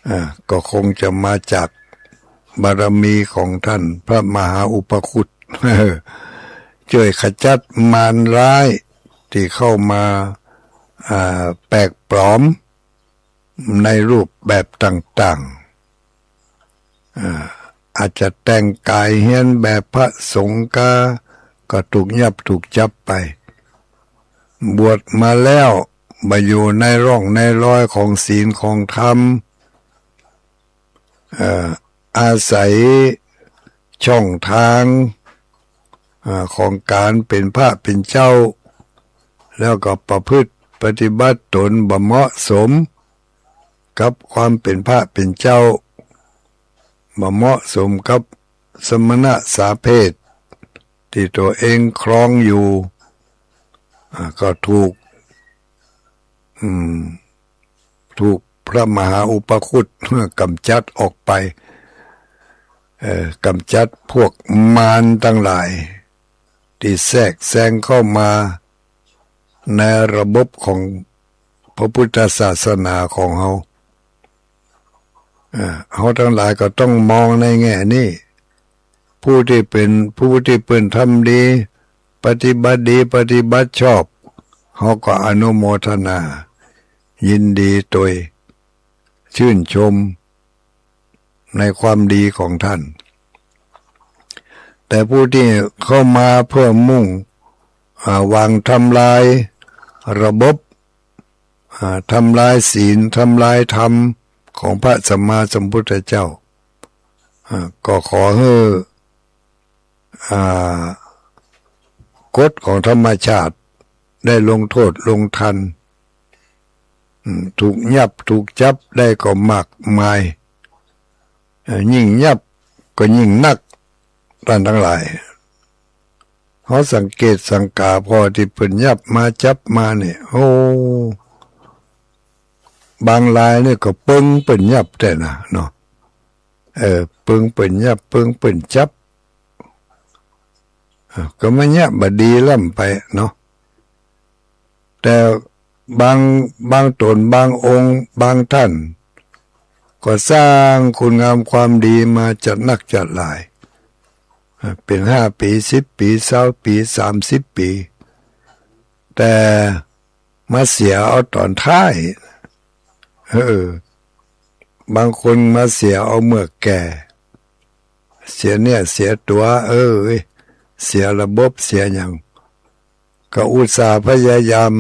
เอ่อ ก็คงจะมาจากบารมีของต้านพระมหาอุปคุต จ้วยขจัดมารร้ายตี้เข้ามา อ่า แปลกปลอม ในรูปแบบต่างๆ อ่า อาจจะแต่งก๋ายเฮียนแบบพระสงฆ์กา ก็ถูกยับถูกจับไป บวชมาแล้วบ่อยู่ในร่องในรอยของศีลของธรรม เอ่อ อาศัยช่องตาง อ่า ของก๋านเป๋นพระเป๋นเจ้า แล้วก็ประพฤติปฏิบัติตนบ่เหมาะสม กับความเป๋นพระเป๋นเจ้า บ่เหมาะสมกับสมณะสาเพศตี้ตั๋วเองครองอยู่ อ่า ก็ถูก อืม ถูกพระมหาอุปคุตกำจัดออกไป เอ่อ กำจัดพวกมารตังหลาย ตี้แทรกแซงเข้ามาในระบบของพระพุทธศาสนาของเฮา เอ่อ เฮาตังหลายก็ต้องมองในแง่นี้ ผู้ตี้เป๋น ผู้ตี้เปิ้นทำดี ปฏิบัติดี ปฏิบัติชอบ เฮาก็อนุโมทนา ยินดีตวย ชื่นชมในความดีของท่าน แต่ผู้ตี้เข้ามาเพื่อมุ่ง อ่า หวังทำลายระบบ อ่า ทำลายศีล ทำลายธรรมของพระสัมมาสัมพุทธเจ้า อ่า ก็ขอหื้อ อ่า กฎของธรรมชาติได้ลงโต้ษลงทัณฑ์ อืม ถูกยับถูกจับได้ก็มากมาย เอ่อ ยิ่งยับก็ยิ่งนัก ต้านตังหลาย เฮาสังเกตสังกาผ่อตี้เปิ้นยับมาจับมาเนี่ย โอ้ บางรายเนี่ยก็เปิงเปิ้นยับแต๊นะเนาะ เออ เปิงเปิ้นยับ เปิงเปิ้นจับ เออ ก็มายับบ่ดีล้ำไปเนาะ แต่บาง บางต๋น บางองค์ บางต้าน ก็สร้างคุณงามความดีมาจัดนักจัดหลาย เอ่อ เป๋นห้าปี๋ สิบปี๋ ซาวปี๋ สามสิบปี๋ แต่มาเสียเอาต๋อนท้าย เออ บางคนมาเสียเอาเมื่อแก่ เสียเนื้อเสียตั๋ว เออ เสียระบบ เสียหยัง ก็อุตส่าห์พยายาม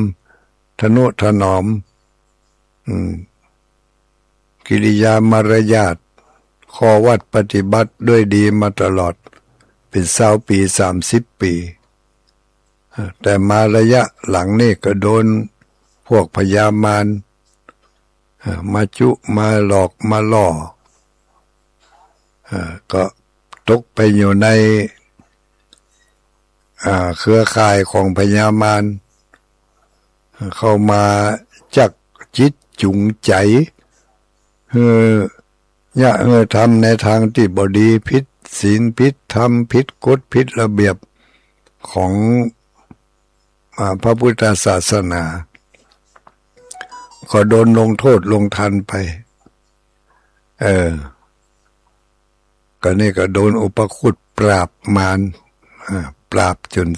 ทะนุถนอม อืม กิริยามารยาท ข้อวัตรปฏิบัติด้วยดีมาตลอด เป๋นซาวปี๋ สามสิบปี๋ เอ่อ แต่มาระยะหลังนี่ก็โดนพวกพญามาร เอ่อ มาจุมาหลอกมาล่อ เอ่อ ก็ตกไปอยู่ใน อ่า เครือข่ายของพญามาร เข้ามาจักจิตจูงใจ๋ หื้อ เยียะหื้อทำในตางตี้บ่ดี ผิดศีล ผิดธรรม ผิดกฎ ผิดระเบียบของ อ่า พระพุทธศาสนา ก็โดนลงโต้ษลงทัณฑ์ไป เออ ก็นี่ก็โดนอุปคุตปราบมาร อ่า ปราบจ๋น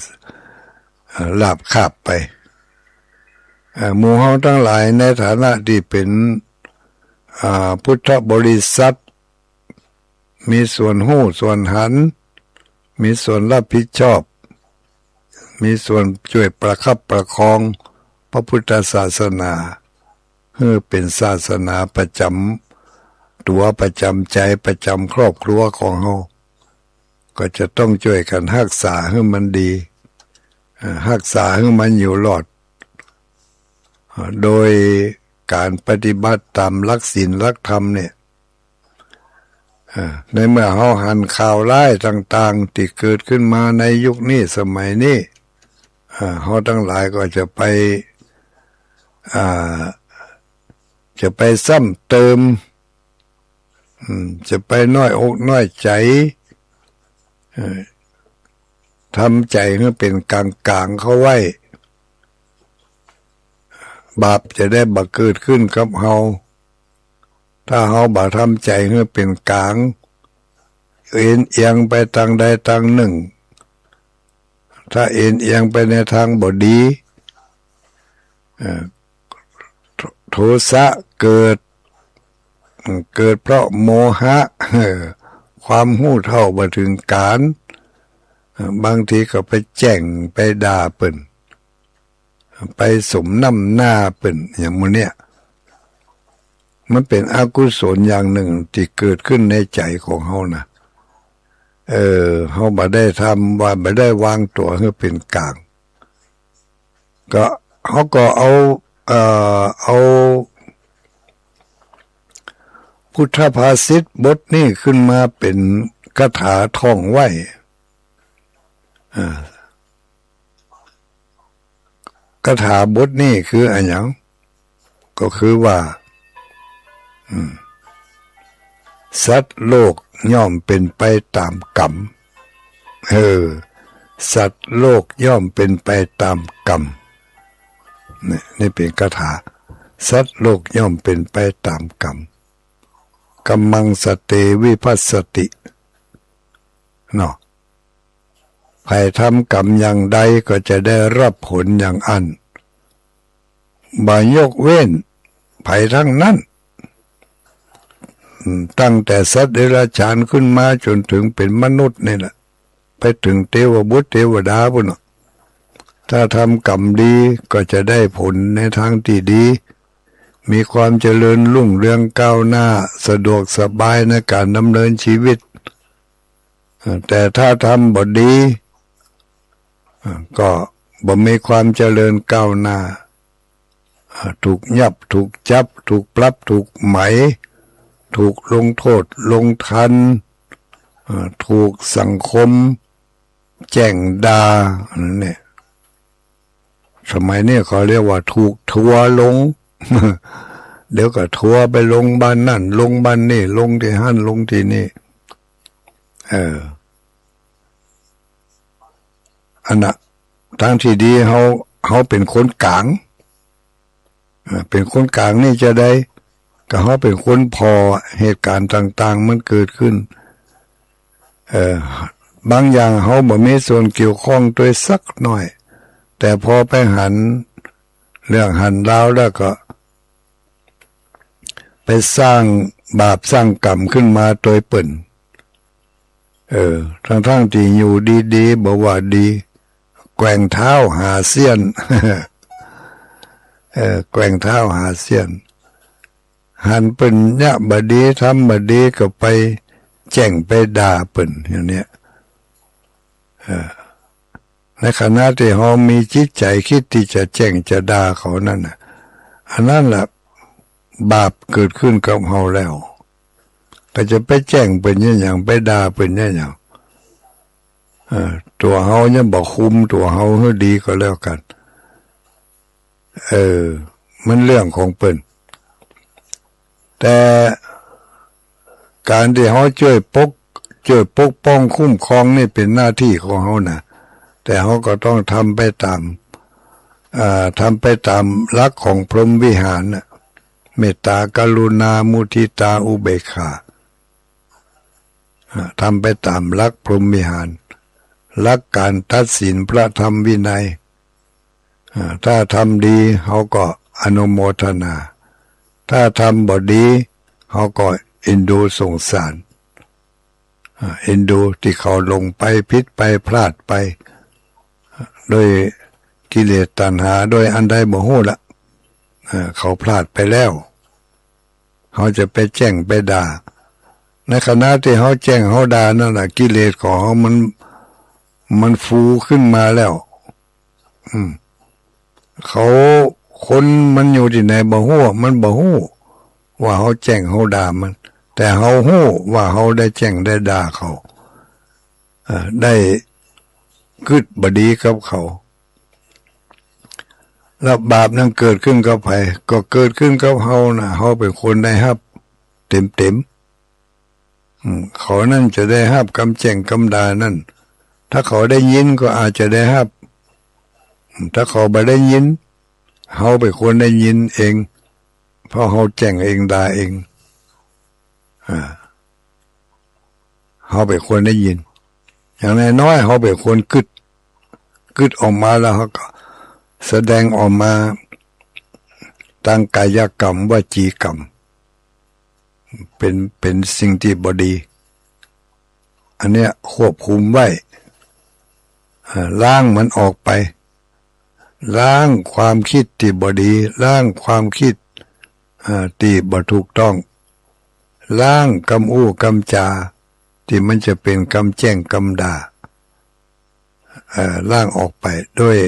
อ่า ราบคาบไป อ่า หมู่เฮาตังหลายในฐานะตี้เป๋น อ่า พุทธบริษัท มีส่วนฮู้ส่วนหัน มีส่วนรับผิดชอบ มีส่วนจ้วยประคับประคองพระพุทธศาสนา หื้อเป๋นศาสนาประจ๋ำตั๋ว ประจ๋ำใจ๋ ประจ๋ำครอบครัวของเฮา ก็จะต้องจ้วยกั๋นฮักษาหื้อมันดี เอ่อ ฮักษาหื้อมันอยู่รอด เอ่อ โดยก๋านปฏิบัติต๋ามหลักศีลหลักธรรมเนี่ย เอ่อ ในเมื่อเฮาหันข่าวร้ายต่างๆ ตี้เกิดขึ้นมาในยุคนี้สมัยนี้ เอ่อ เฮาตังหลายก็จะไป อ่า จะไปซ้ำเติม อืม จะไปน้อยอกน้อยใจ๋ เอ่อ ทำใจ๋หื้อเป๋นก๋างๆ เข้าไว้ บาปจะได้บ่เกิดขึ้นกับเฮา ถ้าเฮาบ่ทำใจ๋หื้อเป๋นก๋าง เอนเอียงไปตางใดตางนึ่ง ถ้าเอนเอียงไปในตางบ่ดี เอ่อ โท โทสะเกิด เกิดเพราะโมหะ เอ่อ ความฮู้เท่าบ่เถิงก๋าล เอ่อ บางทีก็ไปแจ้งไปด่าเปิ้น ไปสมน้ำหน้าเปิ้น อย่างหมู่เนี่ย มันเป๋นอกุศลอย่างนึ่งตี้เกิดขึ้นในใจ๋ของเฮานะ เออ เฮาบ่ได้ทำ ว่าบ่ได้วางตั๋วหื้อเป๋นก๋าง ก็ เฮาก็เอา เอ่อ เอา พุทธภาษิตบทนี้ขึ้นมาเป๋นคาถาท่องไว้ อ่า คาถาบทนี้คืออะหยัง ก็คือว่า อืม สัตว์โลกย่อมเป๋นไปต๋ามกรรม เออ สัตว์โลกย่อมเป๋นไปต๋ามกรรม นี่ นี่เป๋นคาถา สัตว์โลกย่อมเป๋นไปต๋ามกรรม kammaṃ sate vibhajati เนาะ ใผทำกรรมอย่างใดก็จะได้รับผลอย่างอั้น บ่ยกเว้นใผทั้งนั้น อืม ตั้งแต่สัตว์เดรัจฉานขึ้นมาจ๋นเถิงเป๋นมนุษย์นี่แหละ ไปเถิงเตวบุตรเตวดาปู้นน่ะ ถ้าทำกรรมดีก็จะได้ผลในทางตี้ดี มีความเจริญรุ่งเรืองก้าวหน้า สะดวกสบายในก๋านดำเนินชีวิต เอ่อ แต่ถ้าทำบ่ดี เอ่อ ก็บ่มีความเจริญก้าวหน้า เอ่อ ถูกยับ ถูกจับ ถูกปรับ ถูกไหม ถูกลงโต้ษ ลงทัณฑ์ เอ่อ ถูกสังคมแจ้งด่า อันนั้นเนี่ย สมัยนี้เขาเรียกว่าถูกทัวร์ลง เดี๋ยวก็ทัวร์ไปลงบ้านนั่น ลงบ้านนี่ ลงตี้หั้น ลงตี้นี่ เออ อันน่ะ ทางตี้ดีเฮา เฮาเป๋นคนก๋าง เอ่อ เป๋นคนก๋างนี่จะใด ก็เฮาเป๋นคนผ่อเหตุก๋ารณ์ต่างๆ มันเกิดขึ้น เอ่อ บางอย่างเฮาบ่มีส่วนเกี่ยวข้องตวยสักหน้อย แต่พอไปหันเรื่องหันราวแล้วก็ไปสร้างบาปสร้างกรรมขึ้นมาตวยเปิ้น เออ ทั้งๆ ตี้อยู่ดีๆ บ่ว่าดี แกว่งเท้าหาเสี้ยน เออ แกว่งเท้าหาเสี้ยน หันเปิ้นเยียะบ่ดี ทำบ่ดี ก็ไปแจ้งไปด่าเปิ้นอย่างเนี้ย เออ ในขณะตี้เฮามีจิตใจ๋คิดตี้จะแจ้งจะด่าเขานั่นน่ะ อันนั้นแหละบาปเกิดขึ้นกับเฮาแล้ว ก็จะไปแจ้งเปิ้นเยียะหยัง ไปด่าเปิ้นเยียะหยัง เอ่อ ตั๋วเฮายังบ่คุมตั๋วเฮาหื้อดีก็แล้วกั๋น เออ มันเรื่องของเปิ้น แต่ก๋านตี้เฮาจ้วยปก จ้วยปกป้องคุ้มครองนี่เป๋นหน้าตี้ของเฮานะ แต่เฮาก็ต้องทำไปต๋าม เอ่อ ทำไปต๋ามหลักของพรหมวิหารน่ะ เมตตา กรุณา มุทิตา อุเบกขา อ่า ทำไปต๋ามหลักพรหมวิหาร หลักก๋านตัดสินพระธรรมวินัย อ่า ถ้าทำดีเฮาก็อนุโมทนา ถ้าทำบ่ดีเฮาก็เอ็นดูสงสาร อ่า เอ็นดูตี้เขาหลงไป ผิดไป พลาดไป โดยกิเลสตัณหา โดยอันใดบ่ฮู้ละ อ่า เขาพลาดไปแล้ว เฮาจะไปแจ้งไปด่า ในขณะตี้เฮาแจ้งเฮาด่านั่นน่ะ กิเลสของเฮามัน มันฟูขึ้นมาแล้ว อืม เขา คนมันอยู่ตี้ไหนบ่ฮู้ มันบ่ฮู้ว่าเฮาแจ้งเฮาด่ามัน แต่เฮาฮู้ว่าเฮาได้แจ้งได้ด่าเขา เอ่อ ได้กึ๊ดบ่ดีกับเขา แล้วบาปนั้นเกิดขึ้นกับใผ ก็เกิดขึ้นกับเฮาน่ะ เฮาเป๋นคนได้ฮับเต๋มๆ อืม เขานั้นจะได้ฮับกำแจ้งกำด่านั้น ถ้าเขาได้ยินก็อาจจะได้ฮับ อืม ถ้าเขาบ่ได้ยิน เฮาเป๋นคนได้ยินเอง เพราะเฮาแจ้งเองด่าเอง อ่า เฮาเป๋นคนได้ยิน อย่างน้อยๆ เฮาเป๋นคนกึ๊ด กึ๊ดออกมาแล้วเฮาก็แสดงออกมาตางกายกรรม วจีกรรม เป๋น เป๋นสิ่งตี้บ่ดี อันเนี้ยควบคุมไว้ เอ่อ ล้างมันออกไป ล้างความคิดตี้บ่ดี ล้างความคิด เอ่อ ตี้บ่ถูกต้อง ล้างกำอู้กำจ๋าตี้มันจะเป๋นกำแจ้งกำด่า เอ่อ ล้างออกไปด้วย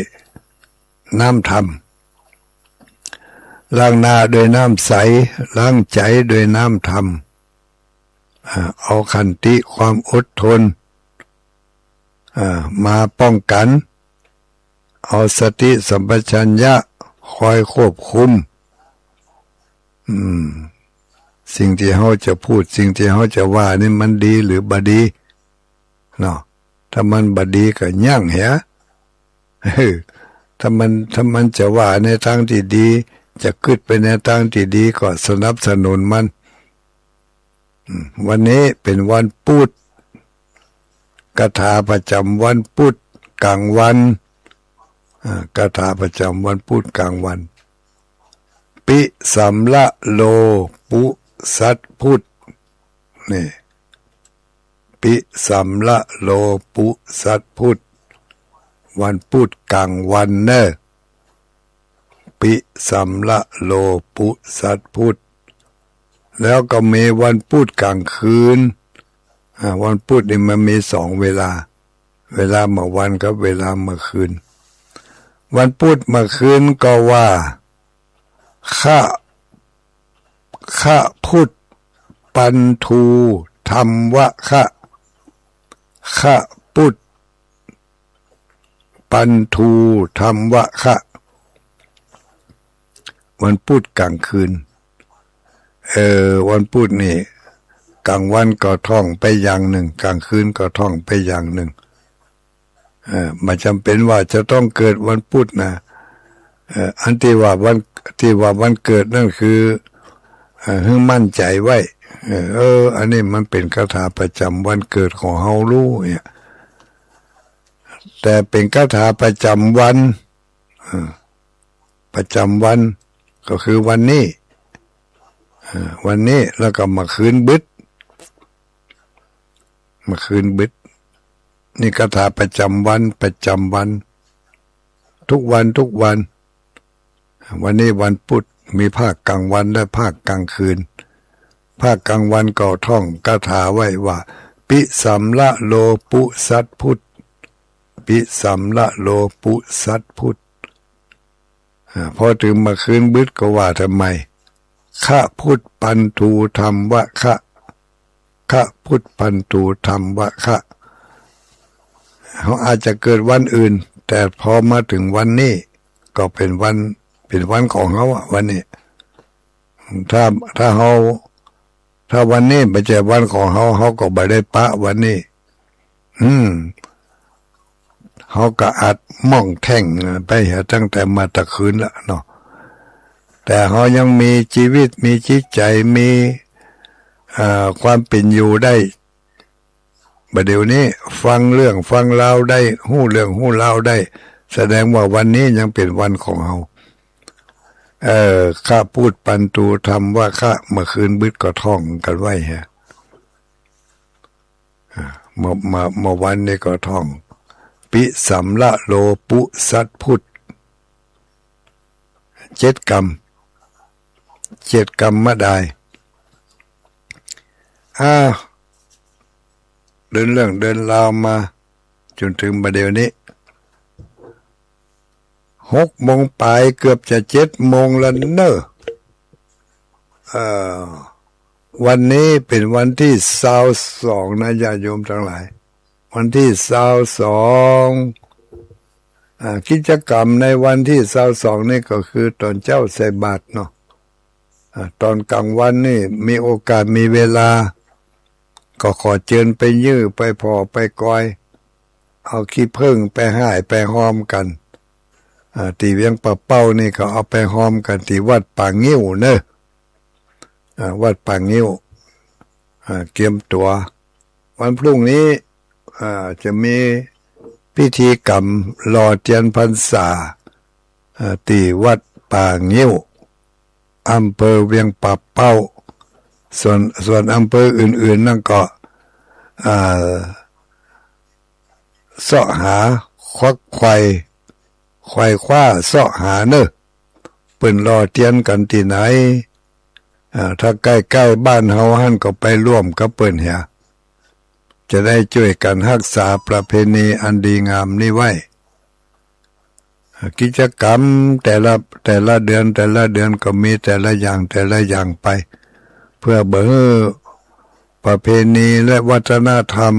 น้ำธรรม ล้างหน้าด้วยน้ำใส ล้างใจ๋ด้วยน้ำธรรม อ่า เอาขันติความอดทน อ่า มาป้องกัน เอาสติสัมปชัญญะคอยควบคุม อืม สิ่งตี้เฮาจะพูด สิ่งตี้เฮาจะว่านี่มันดีหรือบ่ดี เนาะ ถ้ามันบ่ดีก็ยั้งเหีย เออ ถ้ามัน ถ้ามันจะว่าในตางตี้ดี จะกึ๊ดไปในตางตี้ดีก็สนับสนุนมัน อืม วันนี้เป๋นวันปุธ คาถาประจ๋ำวันปุธก๋างวัน อ่า คาถาประจ๋ำวันปุธก๋างวัน ปิสัมมะโลปุสัตพุธ นี่ ปิสัมมะโลปุสัตพุธ วันปุธก๋างวันเน่อ ปิสัมมะโลปุสัตพุธ แล้วก็มีวันปุธก๋างคืน อ่า วันปุธนี่มันมีสองเวลา เวลาเมื่อวันกับเวลาเมื่อคืน วันปุธเมื่อคืนก็ว่า คะ คะพุทธันทูธัมมะคะ คะพุทธันทูธัมมะคะ วันปุธก๋างคืน เออ วันปุธนี่ ก๋างวันก็ท่องไปอย่างนึ่ง ก๋างคืนก็ท่องไปอย่างนึ่ง เออ บ่จ๋ำเป๋นว่าจะต้องเกิดวันปุธนะ เออ อันตี้ว่าวัน ตี้ว่าวันเกิดนั่นคือ เออ หื้อมั่นใจ๋ไว้ เออ เออ อันนี้มันเป๋นคาถาประจ๋ำวันเกิดของเฮาลูกเนี่ย แต่เป๋นคาถาประจ๋ำวัน เออ ประจ๋ำวันก็คือวันนี้ เออ วันนี้แล้วก็เมื่อคืนบึด เมื่อคืนบึด นี่คาถาประจ๋ำวัน ประจ๋ำวัน ทุกวัน ทุกวัน วันนี้วันปุธ มีภาคก๋างวันและภาคก๋างคืน ภาคก๋างวันก็ท่องคาถาไว้ว่า ปิสัมมะโลปุสัตพุทธ ปิสัมมะโลปุสัตพุทธ อ่า พอเถิงเมื่อคืนบึดก็ว่าทำไม คะพุทธันทูธัมมะคะ คะพุทธันทูธัมมะคะ เฮาอาจจะเกิดวันอื่น แต่พอมาเถิงวันนี้ก็เป๋นวัน เป๋นวันของเฮาอะ วันนี้ ถ้า ถ้าเฮา ถ้าวันนี้บ่ใจ้วันของเฮา เฮาก็บ่ได้ปะวันนี้ อืม เฮาก็อาจหมองแท่งไปเหียตั้งแต่เมื่อตะคืนละเนาะ แต่เฮายังมีจีวิต มีจิตใจ๋ มี เอ่อ ความเป๋นอยู่ได้ บ่าเดี่ยวนี้ฟังเรื่องฟังราวได้ ฮู้เรื่องฮู้ราวได้ แสดงว่าวันนี้ยังเป๋นวันของเฮา เออ คะพุทธันทูธัมมะคะ เมื่อคืนบึดก็ท่องกั๋นไว้ฮะ อ่า เมื่อ เมื่อ เมื่อวันนี้ก็ท่อง ปิสัมมะโลปุสัตพุทธ เจ็ดกำ เจ็ดกำมาได้ อ้าว เดินเรื่องเดินราวมาจ๋นเถิงบ่าเดี่ยวนี้ หกโมงป๋าย เกือบจะเจ็ดโมงแล้วเน่อ เอ่อ วันนี้เป๋นวันตี้ซาวสองนะ ญาติโยมตังหลาย วันตี้ซาวสอง อ่า กิจกรรมในวันตี้ซาวสองนี่ก็คือต๋อนเจ๊าใส่บาตรเนาะ อ่า ต๋อนก๋างวันนี่มีโอกาสมีเวลา ก็ขอเจิญไปยื้อไปผ่อไปกอย เอาขี้เผิ้งไปฮ้ายไปฮอมกั๋น อ่า ตี้เวียงป่าเป้านี่ก็เอาไปฮอมกั๋นตี้วัดป่างิ้วเน่อ อ่า วัดป่างิ้ว อ่า เกียมตั๋ว วันพรุ่งนี้ อ่า จะมีพิธีกรรมหล่อเตียนพรรษา อ่า ตี้วัดป่างิ้ว อำเภอเวียงป่าเป้า ส่วน ส่วนอำเภออื่นๆ นั่นก็ อ่า เซาะหา ควักไขว่ ไขว่คว้า เซาะหาเน่อ เปิ้นหล่อเตียนกั๋นตี้ไหน อ่า ถ้าใก้ๆ บ้านเฮาหั้นก็ไปร่วมกับเปิ้นเหีย จะได้จ้วยกั๋นฮักษาประเพณีอันดีงามนี้ไว้ อ่า กิจกรรมแต่ละ แต่ละเดือน แต่ละเดือนก็มีแต่ละอย่าง แต่ละอย่างไป เพื่อบ่หื้อป ประเพณีและวัฒนธรรม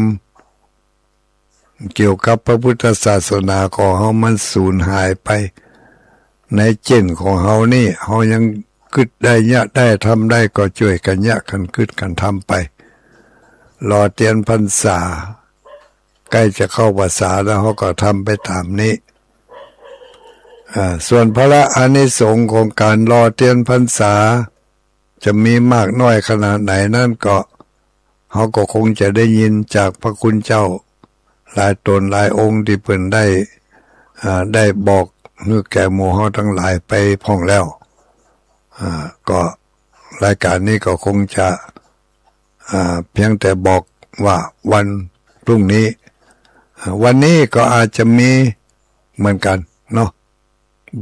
เกี่ยวกับพระพุทธศาสนาของเฮามันสูญหายไป ในเจ้นของเฮานี่ เฮายังกึ๊ดได้เยียะได้ ทำได้ก็จ้วยกั๋นเยียะกั๋นกึ๊ดกั๋นทำไป รอเตียนพรรษา ใก้จะเข้าพรรษาแล้วเฮาก็ทำไปต๋ามนี้ อ่า ส่วนผละอานิสงส์ของก๋านรอเตียนพรรษา จะมีมากน้อยขนาดไหนนั้นก็ เฮาก็คงจะได้ยินจากพระคุณเจ้าหลายต๋นหลายองค์ตี้เปิ้นได้ อ่า ได้บอกหื้อแก่หมู่เฮาตังหลายไปพ่องแล้ว อ่า ก็รายก๋านนี้ก็คงจะ อ่า เพียงแต่บอกว่าวันพรุ่งนี้ อ่า วันนี้ก็อาจจะมีเหมือนกั๋นเนาะ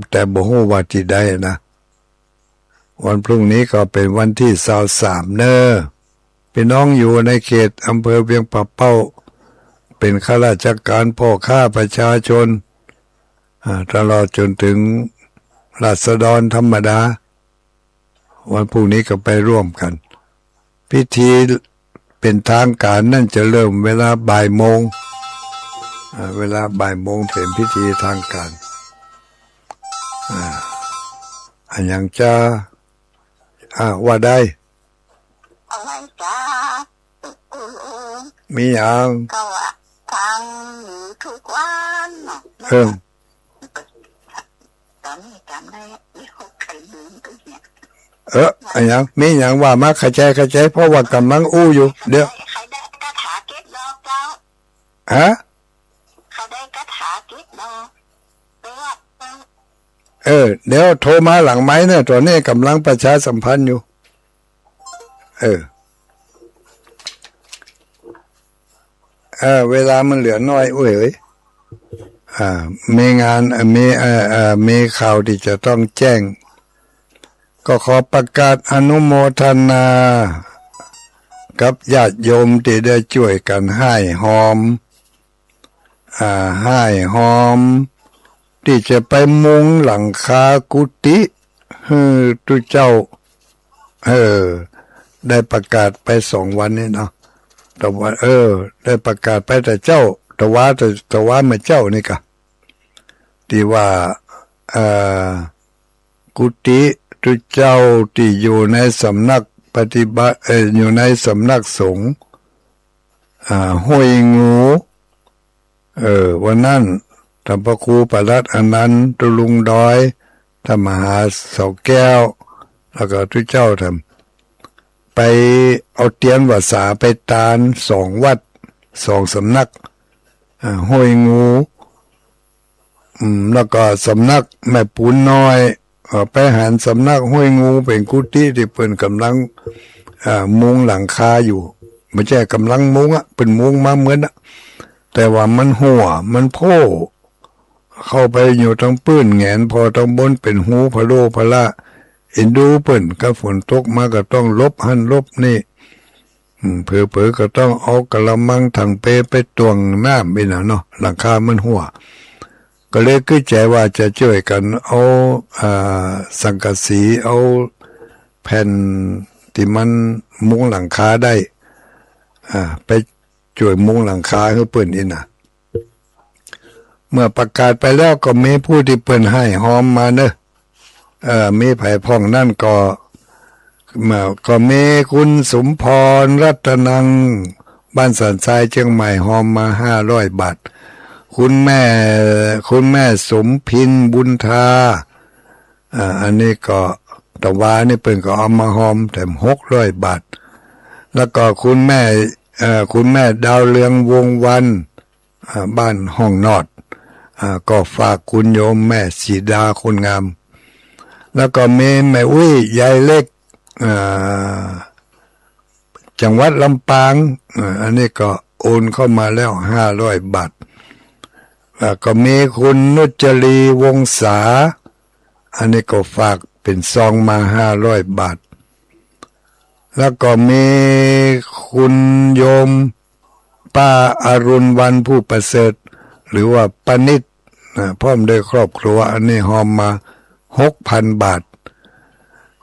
แต่บ่ฮู้ว่าตี้ใดนะ วันพรุ่งนี้ก็เป๋นวันตี้ซาวสามเน่อ ปี้น้องอยู่ในเขตอำเภอเวียงป่าเป้า เป๋นข้าราชก๋าน ป้อค้า ประชาชน อ่า ตลอดจ๋นเถิงราษฎรธรรมดา วันพรุ่งนี้ก็ไปร่วมกั๋น พิธีเป๋นตางก๋านนั้นจะเริ่มเวลาบ่ายโมง อ่า เวลาบ่ายโมงเป๋นพิธีตางก๋าน อ่า อะหยังจา อ่า ว่าได้ อะไรจ๊ะ เออ เออ เออ มีหยัง ก็ว่าฟังอยู่ทุกวันเนาะ เออ ต๋อนนี้จ๋ำได้ อีหกไข่ลืมไปเนี่ย เออ อะหยัง มีหยังว่ามา ขะแจ ขะแจ เพราะว่าก่ำลังอู้อยู่ เดี๋ยว ใครได้คาถาเจ็ดดอกเจ้า ฮะ ใครได้คาถาเจ็ดดอก ไปวัดเจ้า เออ เดี๋ยวโทรมาหลังไมค์เน่อ ต๋อนนี้ก่ำลังประชาสัมพันธ์อยู่ เออ เออ เวลามันเหลือน้อย โอ้ยเอ๋ย อ่า มีงาน เอ่อ มี เอ่อ เอ่อ มีข่าวตี้จะต้องแจ้ง ก็ขอประกาศอนุโมทนากับญาติโยมตี้ได้จ้วยกั๋นฮ้ายฮอม อ่า ฮ้ายฮอม ตี้จะไปมุงหลังคากุฏิหื้อตุ๊เจ้า เออ ได้ประกาศไปสองวันนี้เนาะ แต่ว่า เออ ได้ประกาศไปแต่เจ๊า แต่ว่า แต่ แต่ว่าเมื่อเจ๊านี่กะ ตี้ว่า เอ่อ กุฏิตุ๊เจ้าตี้อยู่ในสำนักปฏิบัติ เอ่อ อยู่ในสำนักสงฆ์ อ่า ห้วยงู เออ วันนั้น ต้านพระครูประหลัดอนันต์ ตุ๊ลุงดอย ต้านมหาเสาแก้ว แล้วก็ตุ๊เจ้าต้าน ไปเอาเตียนวัสสาไปตานสองวัด สองสำนัก อ่า ห้วยงู อืม แล้วก็สำนักแม่ปูนน้อย เอ่อ ไปหันสำนักห้วยงูเป๋นกุฏิตี้เปิ้นก่ำลัง อ่า มุงหลังคาอยู่ บ่ใจ้ก่ำลังมุงอะ เปิ้นมุงมาเหมือนอะ แต่ว่ามันฮั่ว มันโพ่ เข้าไปอยู่ตังปื้น แหงนผ่อตังบนเป๋นฮูพะโล่พะล่า เอ็นดูเปิ้น กาฝนตกมาก็ต้องหลบหั้นหลบนี่ อืม เผลอๆ ก็ต้องเอากะละมังถังเปไปต่วงน้ำไปนะเนาะ หลังคามันฮั่ว ก็เลยกึ๊ดใจ๋ว่าจะจ้วยกั๋นเอา อ่า สังกะสี เอาแผ่นตี้มันมุงหลังคาได้ อ่า ไปจ้วยมุงหลังคาหื้อเปิ้นอี้นะ เมื่อประกาศไปแล้วก็มีผู้ตี้เปิ้นฮ้ายฮอมมาเน่อ เอ่อ มีใผพ่องนั้นก็ มา ก็มีคุณสมพร รัตนัง บ้านสันทราย เจียงใหม่ ฮอมมาห้าร้อยบาท คุณแม่ คุณแม่สมพิน บุญทา อ่า อันนี้ก็ตะวานี่เปิ้นก็เอามาฮอมแถมหกร้อยบาท แล้วก็คุณแม่ เอ่อ คุณแม่ดาวเรือง วงศ์วรรณ อ่า บ้านห้องนอด อ่า ก็ฝากคุณโยมแม่สีดา คนงาม แล้วก็มีแม่อุ๊ย ยายเล็ก อ่า จังหวัดลำปาง อ่า อันนี้ก็โอนเข้ามาแล้วห้าร้อยบาท แล้วก็มีคุณนุชจรี วงศา อันนี้ก็ฝากเป๋นซองมาห้าร้อยบาท แล้วก็มีคุณโยมป้าอรุณวรรณ ผู้ประเสริฐ หรือว่าป้านิด นะ พร้อมด้วยครอบครัว อันนี้ฮอมมาหกพันบาท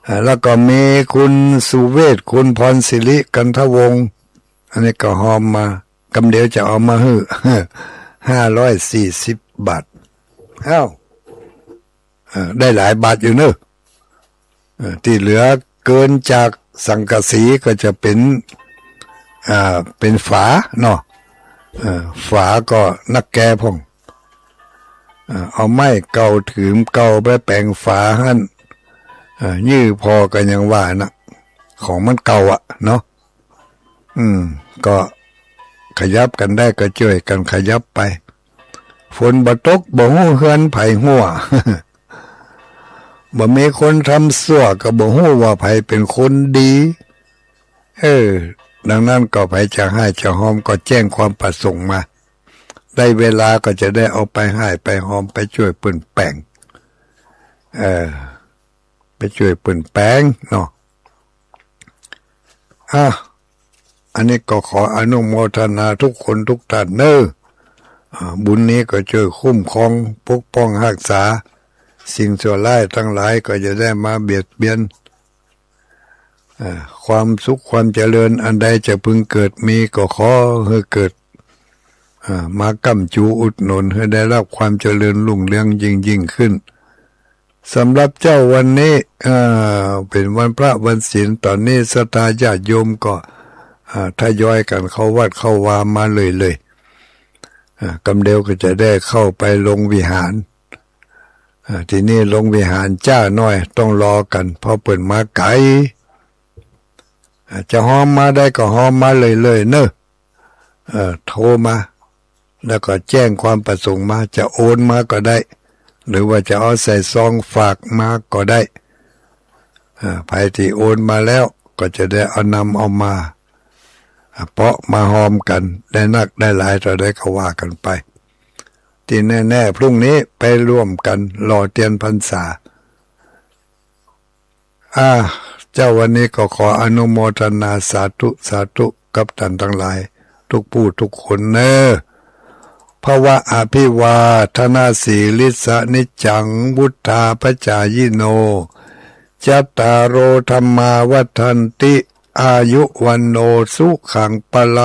อ่า แล้วก็มีคุณสุเวช คุณพรศิริ กันทวงศ์ อันนี้ก็ฮอมมา กำเดียวจะเอามาหื้อ ห้าร้อยสี่สิบบาท อ้าว เออ ได้หลายบาทอยู่เนอะ เออ ตี้เหลือเกินจากสังกะสีก็จะเป๋น อ่า เป๋นฝาเนาะ เออ ฝาก็นักแก่พ่อง เออ เอาไม้เก่า ถืมเก่าไปแป๋งฝาหั้น เออ ยื้อผ่อก็ยังว่านะ ของมันเก่าอะเนาะ อืม ก็ขยับกั๋นได้ก็จ้วยกั๋นขยับไป ฝนบ่ตกบ่ฮู้เฮือนใผฮั่ว บ่มีคนทำซั่วก็บ่ฮู้ว่าใผเป๋นคนดี เออ ดังนั้นก็ใผจะฮ้ายจะฮอมก็แจ้งความประสงค์มา ได้เวลาก็จะได้เอาไปฮ้ายไปฮอมไปจ้วยเปิ้นแป๋ง เออ ไปจ้วยเปิ้นแป๋งเนาะ อ่ะ อันนี้ก็ขออนุโมทนาทุกคนทุกท่านเนอะ อ่า บุญนี้ก็จ้วยคุ้มครองปกป้องฮักษา สิ่งชั่วร้ายตังหลายก็จะได้มาเบียดเบียน อ่า ความสุขความเจริญอันใดจะพึงเกิดมีก็ขอหื้อเกิด อ่า มาก้ำจูอุดหนุนหื้อได้รับความเจริญรุ่งเรืองยิ่งๆ ขึ้น สำหรับเจ๊าวันนี้ เอ่อ เป๋นวันพระวันศีล ต๋อนนี้ศรัทธาญาติโยมก็ อ่า ทยอยกั๋นเข้าวัดเข้าวามาเรื่อยๆ อ่า กำเดียวก็จะได้เข้าไปลงวิหาร อ่า ตี้นี่ลงวิหารจ๊าหน้อย ต้องรอกั๋น เพราะเปิ้นมาไก๋ อ่า จะฮอมมาได้ก็ฮอมมาเรื่อยๆ เนอะ เอ่อ โทรมา แล้วก็แจ้งความประสงค์มา จะโอนมาก็ได้ หรือว่าจะเอาใส่ซองฝากมาก็ได้ อ่า ใผตี้โอนมาแล้วก็จะได้เอานำเอามา อ่า เปาะมาฮอมกั๋น ได้นักได้หลายเต้าใดก็ว่ากั๋นไป ตี้แน่ๆ พรุ่งนี้ไปร่วมกั๋นหล่อเตียนพรรษา อ่า เจ๊าวันนี้ก็ขออนุโมทนาสาธุ สาธุ กับต้านตังหลาย ทุกผู้ทุกคนเนอะ ภวะอภิวาทนสีลิสสะนิจจัง วุฑฒาปจายิโน จัตตาโร ธัมมา วัฑฒันติ อายุ วัณโณ สุขัง พลัง